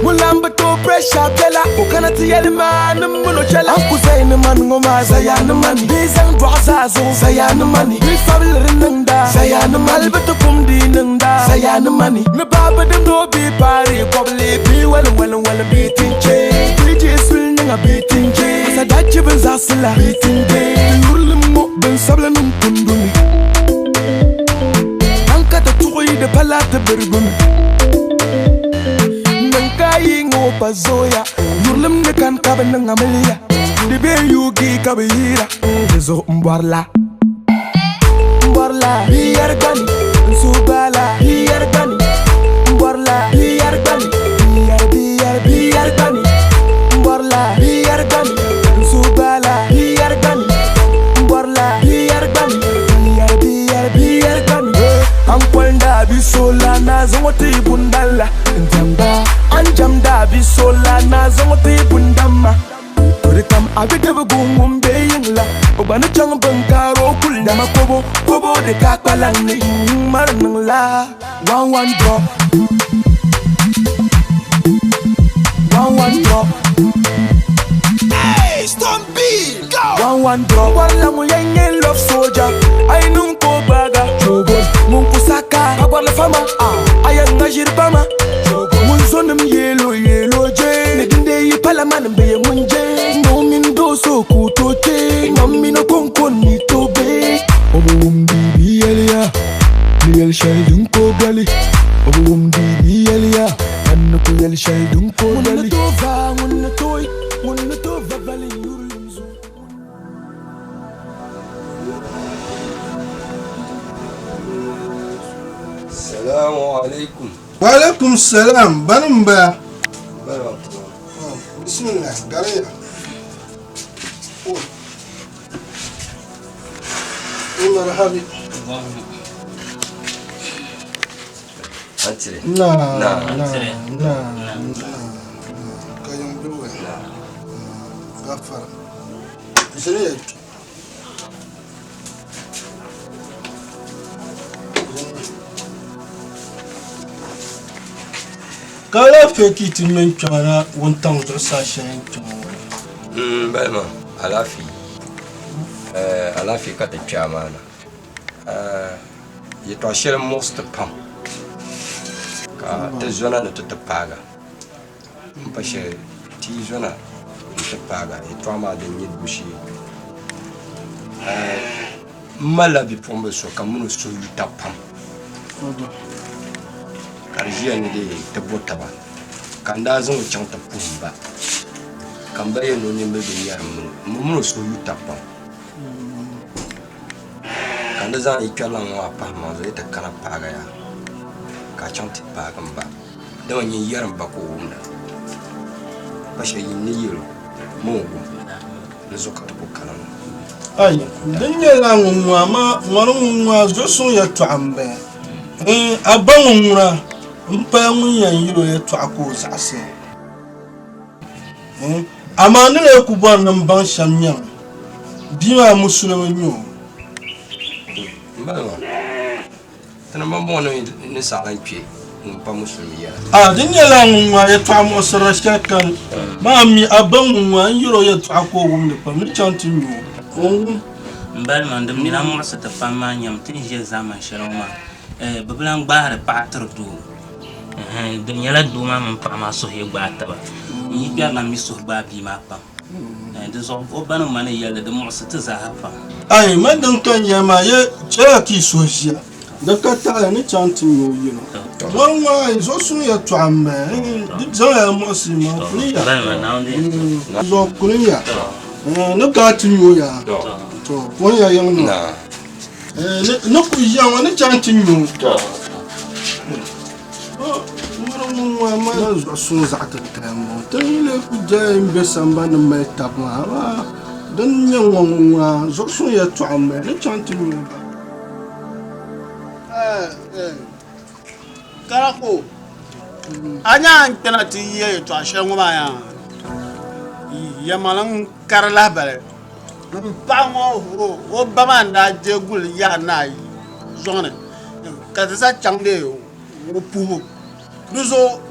Ŋun lan bi tooi pressure bɛla, ka o kana ti yɛli ma ni m min o chɛla. An ku zaya ni mani ŋɔ maa zaya ni mani, bee zaŋ dɔɣu zaa zuɣu zaya ni mani, bee fabiliri niŋda zaya ni mani, hali bi ti kumdi niŋda zaya ni mani, ni baabi dimdi o bee paari kɔbili bee wali wali wali bee tinche, bee je suli niŋa bee tinche, asadachi bin zaɣisila bee tinde, ti yurilim ŋɔ bin sabila nim kunduni, an ka ti tuɣi di pala ti birigimi, niŋ ka yi ŋɔ pa zooya, yurilim ni kani ka bi niŋ amiliya, di bee yuugi ka bi yiira, di zuɣu m bɔrila. M bɔrila bia yɛri gbani, n suhu gbaala bia yɛri gbani. M bɔrila bia yɛri gbani, bia yɛri bia yɛri bia yɛri gbani. M bɔrila bia yɛri gbani, n suhu gbaala bia yɛri gbani. M bɔrila bia yɛri gbani, bia yɛri bia yɛri bia yɛri gbani. An koli daa bi so la na zaŋ o ti bundan la n jɛmda. An jɛm daa bi so la na zaŋ o ti bundan ma. Di tam a bidibigu ŋun be yiŋ la, o gba ni chaŋ biŋkaar o kuli dama kobo, kobo di ka kpalaŋ ni mari niŋ la one one drop. One one drop. Hey, Stone B, go! One one drop. Bɔrila ŋun yɛn nyɛ love soldier, a yi niŋ ka o gbaaga. Ŋun ku saka, ka bɔrili fama, a yɛn ŋa ʒiri bama. Ŋun zonim yɛlo yɛlo je, ni dindee yi pala mani bɛ yɛ ŋun je. Noo mini doo so ku tooi kpe, ŋan mini konko ni tooi be. O bi wumdi bi yɛliya ni yɛli shɛli din ko gali. O bi wumdi bi yɛliya man ni ku yɛli shɛli din ko gali. Ŋun ni tooi va, ŋun ni tooi, ŋun ni tooi va vali yurilim zuɣu. alaikum. Wa alaikum salam, bani m-bala? Bismillah, gariya. Marhabi. Antire. Na, na, na, na. Ka yɛn bi wɛ. Gafara. Zini ya kpe. Ka alaafee ka yi ti ŋme n-kpɛma na wuntaŋ zuɣusaa shɛli n-kpɛma ŋɔ? M balima, alaafee. Alaafee ka ti kpe a maa na. Yɛtɔɣ shɛli m-muɣisi ti pam ka ti zona ni ti ti paagi a. M pa shɛli ti yi zona nti paagi a yɛtɔɣa maa din nyɛ dooshee. M malila bipuɣimbil so ka m min o suhu yu tab pam, ka di ʒiya ni dee ti bo taba, ka n daa zaŋ o chaŋ ti puhi m ba, ka m ba yɛli ni o nimbila bi nyari m min o suhu yu tab pam. Ka n di zaŋ yi kpɛrilan ŋɔ maa pahi maŋ zuɣu yi ti kana paagi a yaa, ka a chaŋ ti paagi m ba. Dama nyin yɛri m ba ka o wumda. Pa shɛli yin ni yɛl o, ma o wum. Di zuɣu ka ti ku kana ŋɔ. Ai, din nyɛla ŋun ŋɔ amaa ŋɔri ŋun ŋɔ a zuɣusuŋ yɛtɔɣa m-bala. Iin, a ba ŋun ŋuna m-pala ŋun yɛn yɛl o yɛtɔɣa ka o zaɣisi. Iin, amaa ni lee ku bɔri ni m baŋ shɛm nyɛmi, bia maa musulimi n-nyɛ o. M bala maa, Ti ni bɔŋɔ ni saɣi lan kpe ŋun pa musulimi yɛla. A Di nyɛla ŋun ŋmaai yɛtɔɣa muɣisirili shɛli kani maa mi a ba ŋun ŋmaai n-yɛr o yɛtɔɣa ka o wumdi pam ni chaŋ ti nyu o, o ni wum. M balima, din mi lan muɣisi ti pam maa nyami ti ni ʒe zaamani shɛli ŋɔ maa, bɛ bi lan gbaahiri paɣa tiri doo. Di nyɛla doo maa mini paɣa maa suhu yi gbaai taba. N yi kpɛrila m mi suhu gbaai bia maa pam. Di zuɣu o ba ni ma ni yɛli di muɣisi ti zaaha pam. Ai, man din ka n yɛli maa, ye chɛya ka yi suhu ʒiya, di ka taɣili ni chaŋ ti nya o yino. Ŋɔri ŋɔ ai, zuɣusuŋ yɛtɔɣa m-bala, di zaŋya muɣisi maa kuli ya. Di zuɣu kuli ya, ni ka a ti nya o yaa, to pɔn ya yiŋ na. Ni ku ʒiya ŋɔ ni chaŋ ti nya o. Ŋɔri zuɣu suŋ zaɣ titali m-bɔŋɔ. Ti yi lee ku jɛya m-be sambani ni mali taba maa, amaa din nyɛ ŋɔ ŋɔ ŋuna zuɣu suŋ yɛltɔɣa m-bala ni chaŋ ti nyu ba. Karako, a nya a ni kpɛna ti yɛ yɛltɔɣa shɛli ŋɔ maa yaa, yɛlimaŋli n-kari lahibali. M paɣa ŋɔ o ba maa n-daa je guli yaha ni ayi zɔŋ ni ka ti sa chaŋ dee o puhibu. Di zuɣu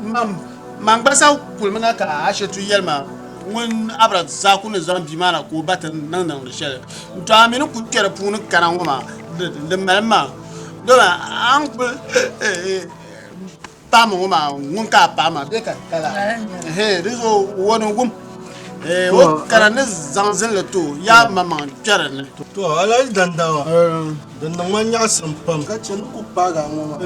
man gba sa kulimina ka Ashetu yɛli ma ŋun Abra Zaku ni zaŋ bia maa na ka o ba ti niŋ niŋdi shɛli. N-to a mi ni kuli kpe di puuni kana ŋɔ maa di malim maa dama a ni kuli paɣa ma ŋɔ maa ŋun ka a paɣa maa bee ka ka la di zuɣu o ni wum o kara ni zaŋ zinli ti o yaa maŋmaŋ kpɛri ni. To Alhaji Dandawa, di niŋ ma nyaɣisim pam ka chɛ ni ku paagi a ŋɔ maa.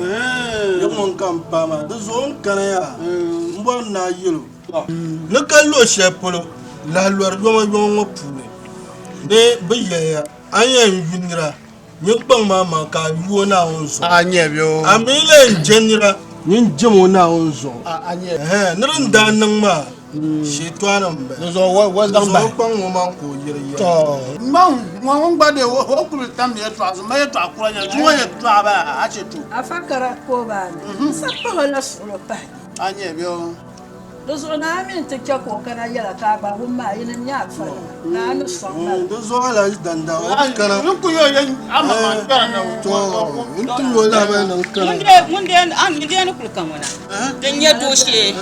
Di ŋun ka m paai maa, di zuɣu n kana yaa m-bɔri ni a yɛl o ni ka luɣ shɛli polo lahi lɔri yomayomo ŋɔ puuni ni bɛ yɛliya a ni yɛn yu nira Nyin kpaŋ maa maŋ ka a yu o Naawuni zuɣu. A nyɛ bɛ o. A mi lee je nira, nyin jem o Naawuni zuɣu. A nyɛ. Ɛhɛn, ni din daa niŋ maa, Shiitɔani m-bala. Di zuɣu o zaŋ bahi. Di zuɣu o kpaŋ o maŋ ka o yiri yɛli. Tɔ! M ma ŋun gba dee o kuli tamdi yɛltɔɣa zuɣu, m ma yɛltɔɣa kura nyɛla, zuŋɔ yɛltɔɣa bala, a chɛ to. Afa kara ka o baani, n sa pahi o la suɣulo pahi. A nyɛ bɛ o. Di zuɣu naa mi nti chɛ ka o kana yɛla ka a gba wum maa, yinim nyɛ a fanima, ka a ni sɔŋ ma la. Di zuɣu Alhaji Dandawa o bi kana. N ku yo yɛn a maŋmaŋ kpɛra na o. To, n ti yo lahabali ni n kana. Ŋun dee ni kuli ka ŋɔ na, din nyɛ dooshee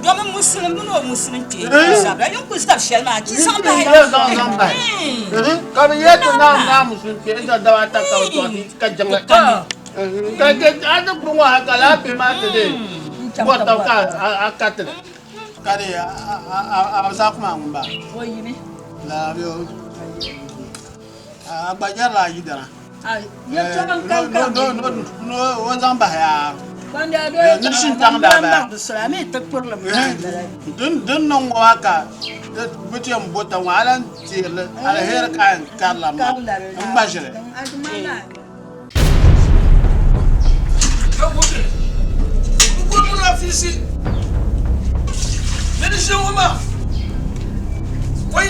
domin musulim mini o musulim kpee kuli zabira, yin kuli zabi shɛli maa chi zaŋ bahi. Ka bɛ yɛli ti naam naa musulim kpee n-zaŋ daba ata ka bɛ tɔɣisi ka jiŋli. Ka a ti kuri ŋɔ hali ka lala bihi maa ti dee bɔri taba ka a kariti li ka di a bi zaa kuma ŋun bala. O yimi. Lala bɛ o a gba yɛrila a yidana. Yɛltɔɣa n kan ka No o zaŋ bahi a. Gbandi a doo Ni shintaŋ daa bala. Di soli a mi ti kpurili mi bala. Din niŋ ŋɔ maa ka bɛ ti yɛn bo taba ŋɔ a lan teeri li aliheri ka a yɛn karila maa n ŋma ʒili. bɔra fiisi ni di ʒini ŋɔ maa wai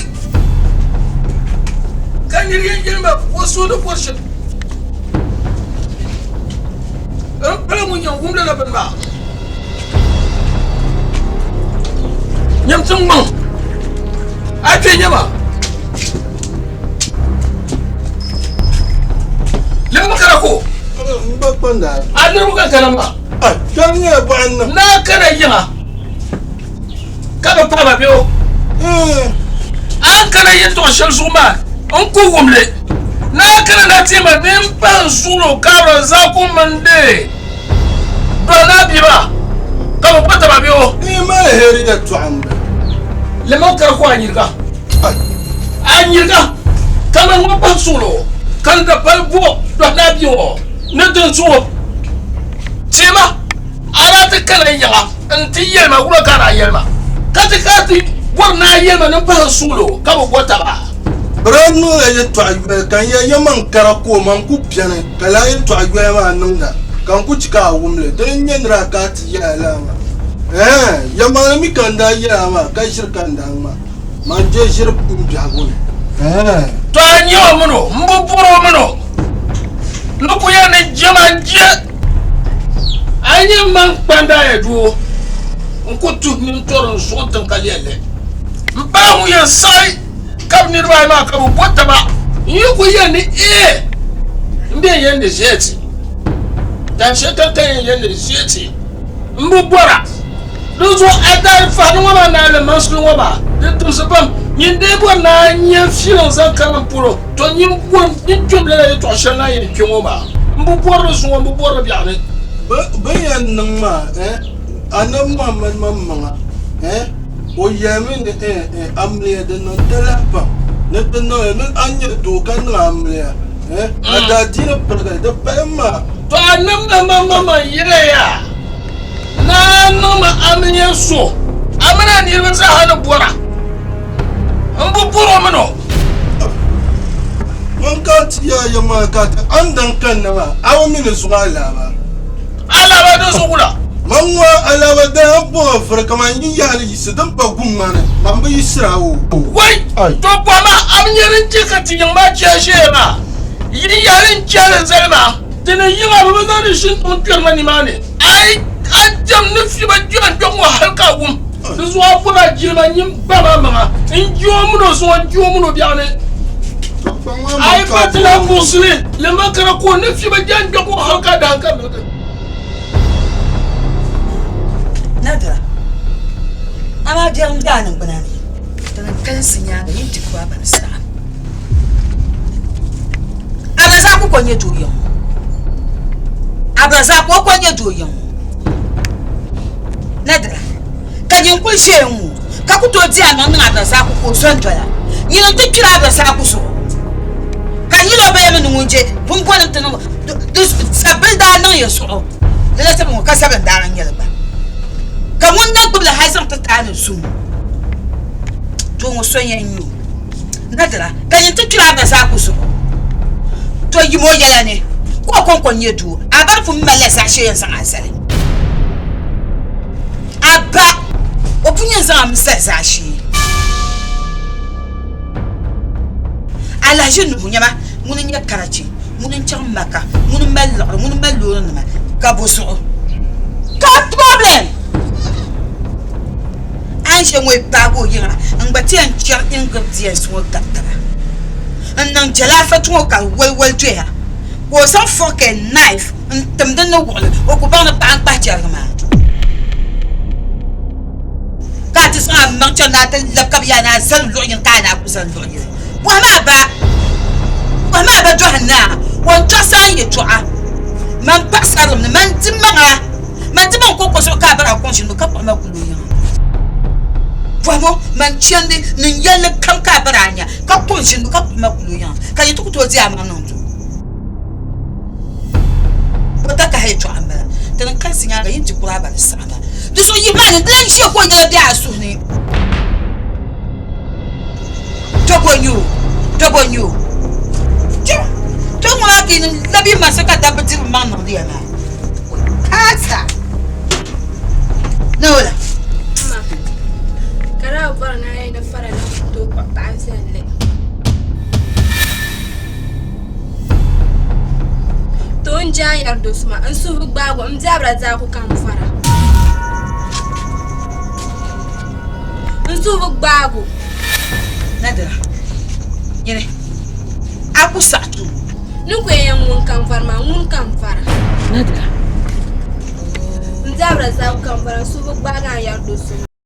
ka niri yɛn yɛli ma o suhu ni bɔri shɛli n pala ŋun yɛn wum lala bini maa nyam ti ŋmaŋ a kpɛ nyɛma lɛm kara ko a niriba ka kana maa naa kana yiŋa ka bi paɣaba bɛ o a ni kana yɛltɔɣa shɛli zuɣu maa n ku wumli naa kana na ti ma ni n pa n zuɣu ka Abdulrazaku mini di dɔɣi naa bia maa ka bi kpa taba bɛ o. Ni mali heri yɛltɔɣa n bala. Lɛma kara ko a nyirika a nyirika ka man ŋɔ pahi suɣulo ka n da pali bo dɔɣi naa bia ŋɔ ni din zuɣu teema a daa ti kana yiŋa n ti yɛli ma wula ka a daa yɛli ma ka ti ka ti bɔri ni a yɛli ma ni n pahi n suɣulo ka bi bo taba. Bɛ daa niŋla yɛtɔɣa yoli ka n yɛli yɛmaŋ kara ka o ma n-ku beni ka lala yɛtɔɣa yoya maa niŋda ka n ku chɛ ka a wum li. Dini n-nyɛ ni daa ka a ti yɛl a lala maa. Ɛɛn, yɛlimaŋli mi ka n daa yɛl a maa, ka ʒiri ka n daa ŋma. Man je ʒiri m biɛhigu ni. Ɛɛn. To a nya o min o, m bi bɔr o min o. N ni ku yɛli ni jɛma n-je a yi nya man kpandaaya doo, n ku tuhi nini tɔri n zuɣu tiŋ ka lɛli li. M pala ŋun yɛn saɣi ka bɛ niriba ayi maa ka bɛ bo taba. N yi ku yɛli ni ee, m bɛn yɛli ni ʒiɛti. Tan shɛli kam ka yɛn yɛli ni ʒiɛti, m bi bɔra. Dinzuɣu a daa fahili ŋɔ maa naai ni mansili ŋɔ maa di timsi pam. Nyin dee bɔri ni a nya filiŋ zaŋ kana m polo, tɔ nyin bɔri nyin kpɛm lala yɛtɔɣ shɛli ni a yɛn kpe ŋɔ maa. M bi bɔri li zuŋɔ, m bi bɔri li biɛɣuni. Bɛ ni yɛn niŋ maa, eh, Anabi Muhammad maŋmaŋa, eh, o yɛlimi ni, eh, eh, amiliya din niŋ talahi pam ni ti niŋ li ni a nyɛ doo ka niŋ amiliya, eh, a daadiini pirigili di pahim maa. Tɔ Anabi Muhammad maŋmaŋ yɛliya. Naa niŋmi amiliya so a mini a niriba zaaha ni bɔra. M bi bɔr o min o. Ŋun ka ti yaa ya maa ka ti a ni daŋ kanna maa, a bi mi ni zuɣu alaaba. Alaaba din zuɣu wula? Man ŋɔ alaaba daa bɔŋɔ vuri kaman yi yahili yiɣisi din pa gum ŋmani, man bi yiɣisira o. Wai! To bɔhima a bi nya din chɛ ka ti yiŋ maa chɛhi ʒiɛya maa? Yi yahili n-chɛhi li zali maa. Di ni yiŋa bɛ bi zaŋdi ʒini n-kpɛri ma nimaani. A yi a jɛm ni fiba jɛma kpɛm ŋɔ hal ka a wum di zuɣu a bɔri a jilima nyin ba maa maŋa n-je o min o zuŋɔ n-je o min o biɛɣu ni. A yi pa ti lahi buɣisi li lima kara ka o ni fiba jɛm kpɛm ŋɔ hal ka a dahin ka miligi. Nadira, amaa biɛrim daa niŋgbuna ni, di ni kalinsi nyaaŋa yi ni ti ku a ba ni saɣim. Abdulrazak ko nyɛ doo yiŋ Abdulrazak o ko nyɛ doo yiŋ Nadira ka nyin kuli ʒɛya ŋɔ ka ku tooi di a maŋ niŋ Abdulrazak ka o zo n-dola nyini n-ti kpiri Abdulrazak zuɣu ka nyini o bala mi ni ŋun je bumbɔni n-ti niŋ di zabili daa niŋ ya zuɣu lala zabili ŋɔ ka zabili n-daa lan nyɛli gba ka ŋun na gbubili hali zaŋ ti taai ni zuŋɔ doo ŋɔ so yɛn nyɛ o Nadira, ka nyin ti kpiri a ba zaa ku zuɣu. To yim o yɛla ni ka o kɔŋko n-nyɛ doo, a ba ni pun malila zaashee yɛn zaŋ a zali. A ba, o pun yɛn zaŋ a mi zali zaashee. Alahiʒi Nuhu nyama, ŋuni n-nyɛ karachi, ŋuni n-chaŋ Maka, ŋuni m-mali liɣiri, ŋuni m-mali loorinima, ka bɔ zuɣu ka problem? A ni ʒe ŋɔ yi paagi o yiŋa n-gba ti yɛn chɛri ingredients ŋɔ gabi taba n-niŋ jalaafatu ŋɔ ka di woliwoli doya ka o zaŋ fork and knife n-tim din ni wuɣi li o ku baŋ ni paɣa n-kpahi chɛrigi maa ka a ti zaŋ a maŋ chaŋ ni a ti labi ka bɛ yaa ni a zali luɣ yini ka a naa ku zali luɣ yini bɔhimi a ba bɔhimi a ba dɔhi naa o ni tɔɣisi a ni yɛtɔɣa man paɣisarilim ni man di maŋa Man ti baŋ kɔŋko zuɣu ka a bari a kɔŋ ʒini ka kpuɣi ma kuli o yiŋa. Bɔhibu, Man chandi ni n yɛlli kam ka a bari a nya ka kɔŋ ʒini ka kpuɣi ma kuli o yiŋa ka yi ti ku tooi di a maŋ niŋ duu. O takahi yɛtɔɣa m-bala. Ti ni kalinsi nyaaŋa yi ni ti kuri a ba di saɣim a. Di zuɣu yihi maa ni di lan ʒiya ka o yɛla be a suhu ni. Dobo n-nyɛ o, dobo n-nyɛ o. Kpe ŋɔ maa ka yi ni labi yi maŋsi ka dabba diri bɛ maŋ niŋdi ya maa. Kaasa! Na wala? Ma, ka daa bɔri ni a yi ni fara la ku tooi kpuɣi paɣa viɛlli. To n je a yɛri do so maa, n suhu bi gbaag o, m biɛbira daa ku ka n bɔra. N suhu bi gbaag o. Nadira, nyini, a ku saɣi ti o. Ni ku yɛn ŋun ka n bɔri maa, ŋuni ka n bɔra. Nadira. M biɛbira zaa ku ka n bɔra, n suhu bi gbaag a ni yɛri do so maa.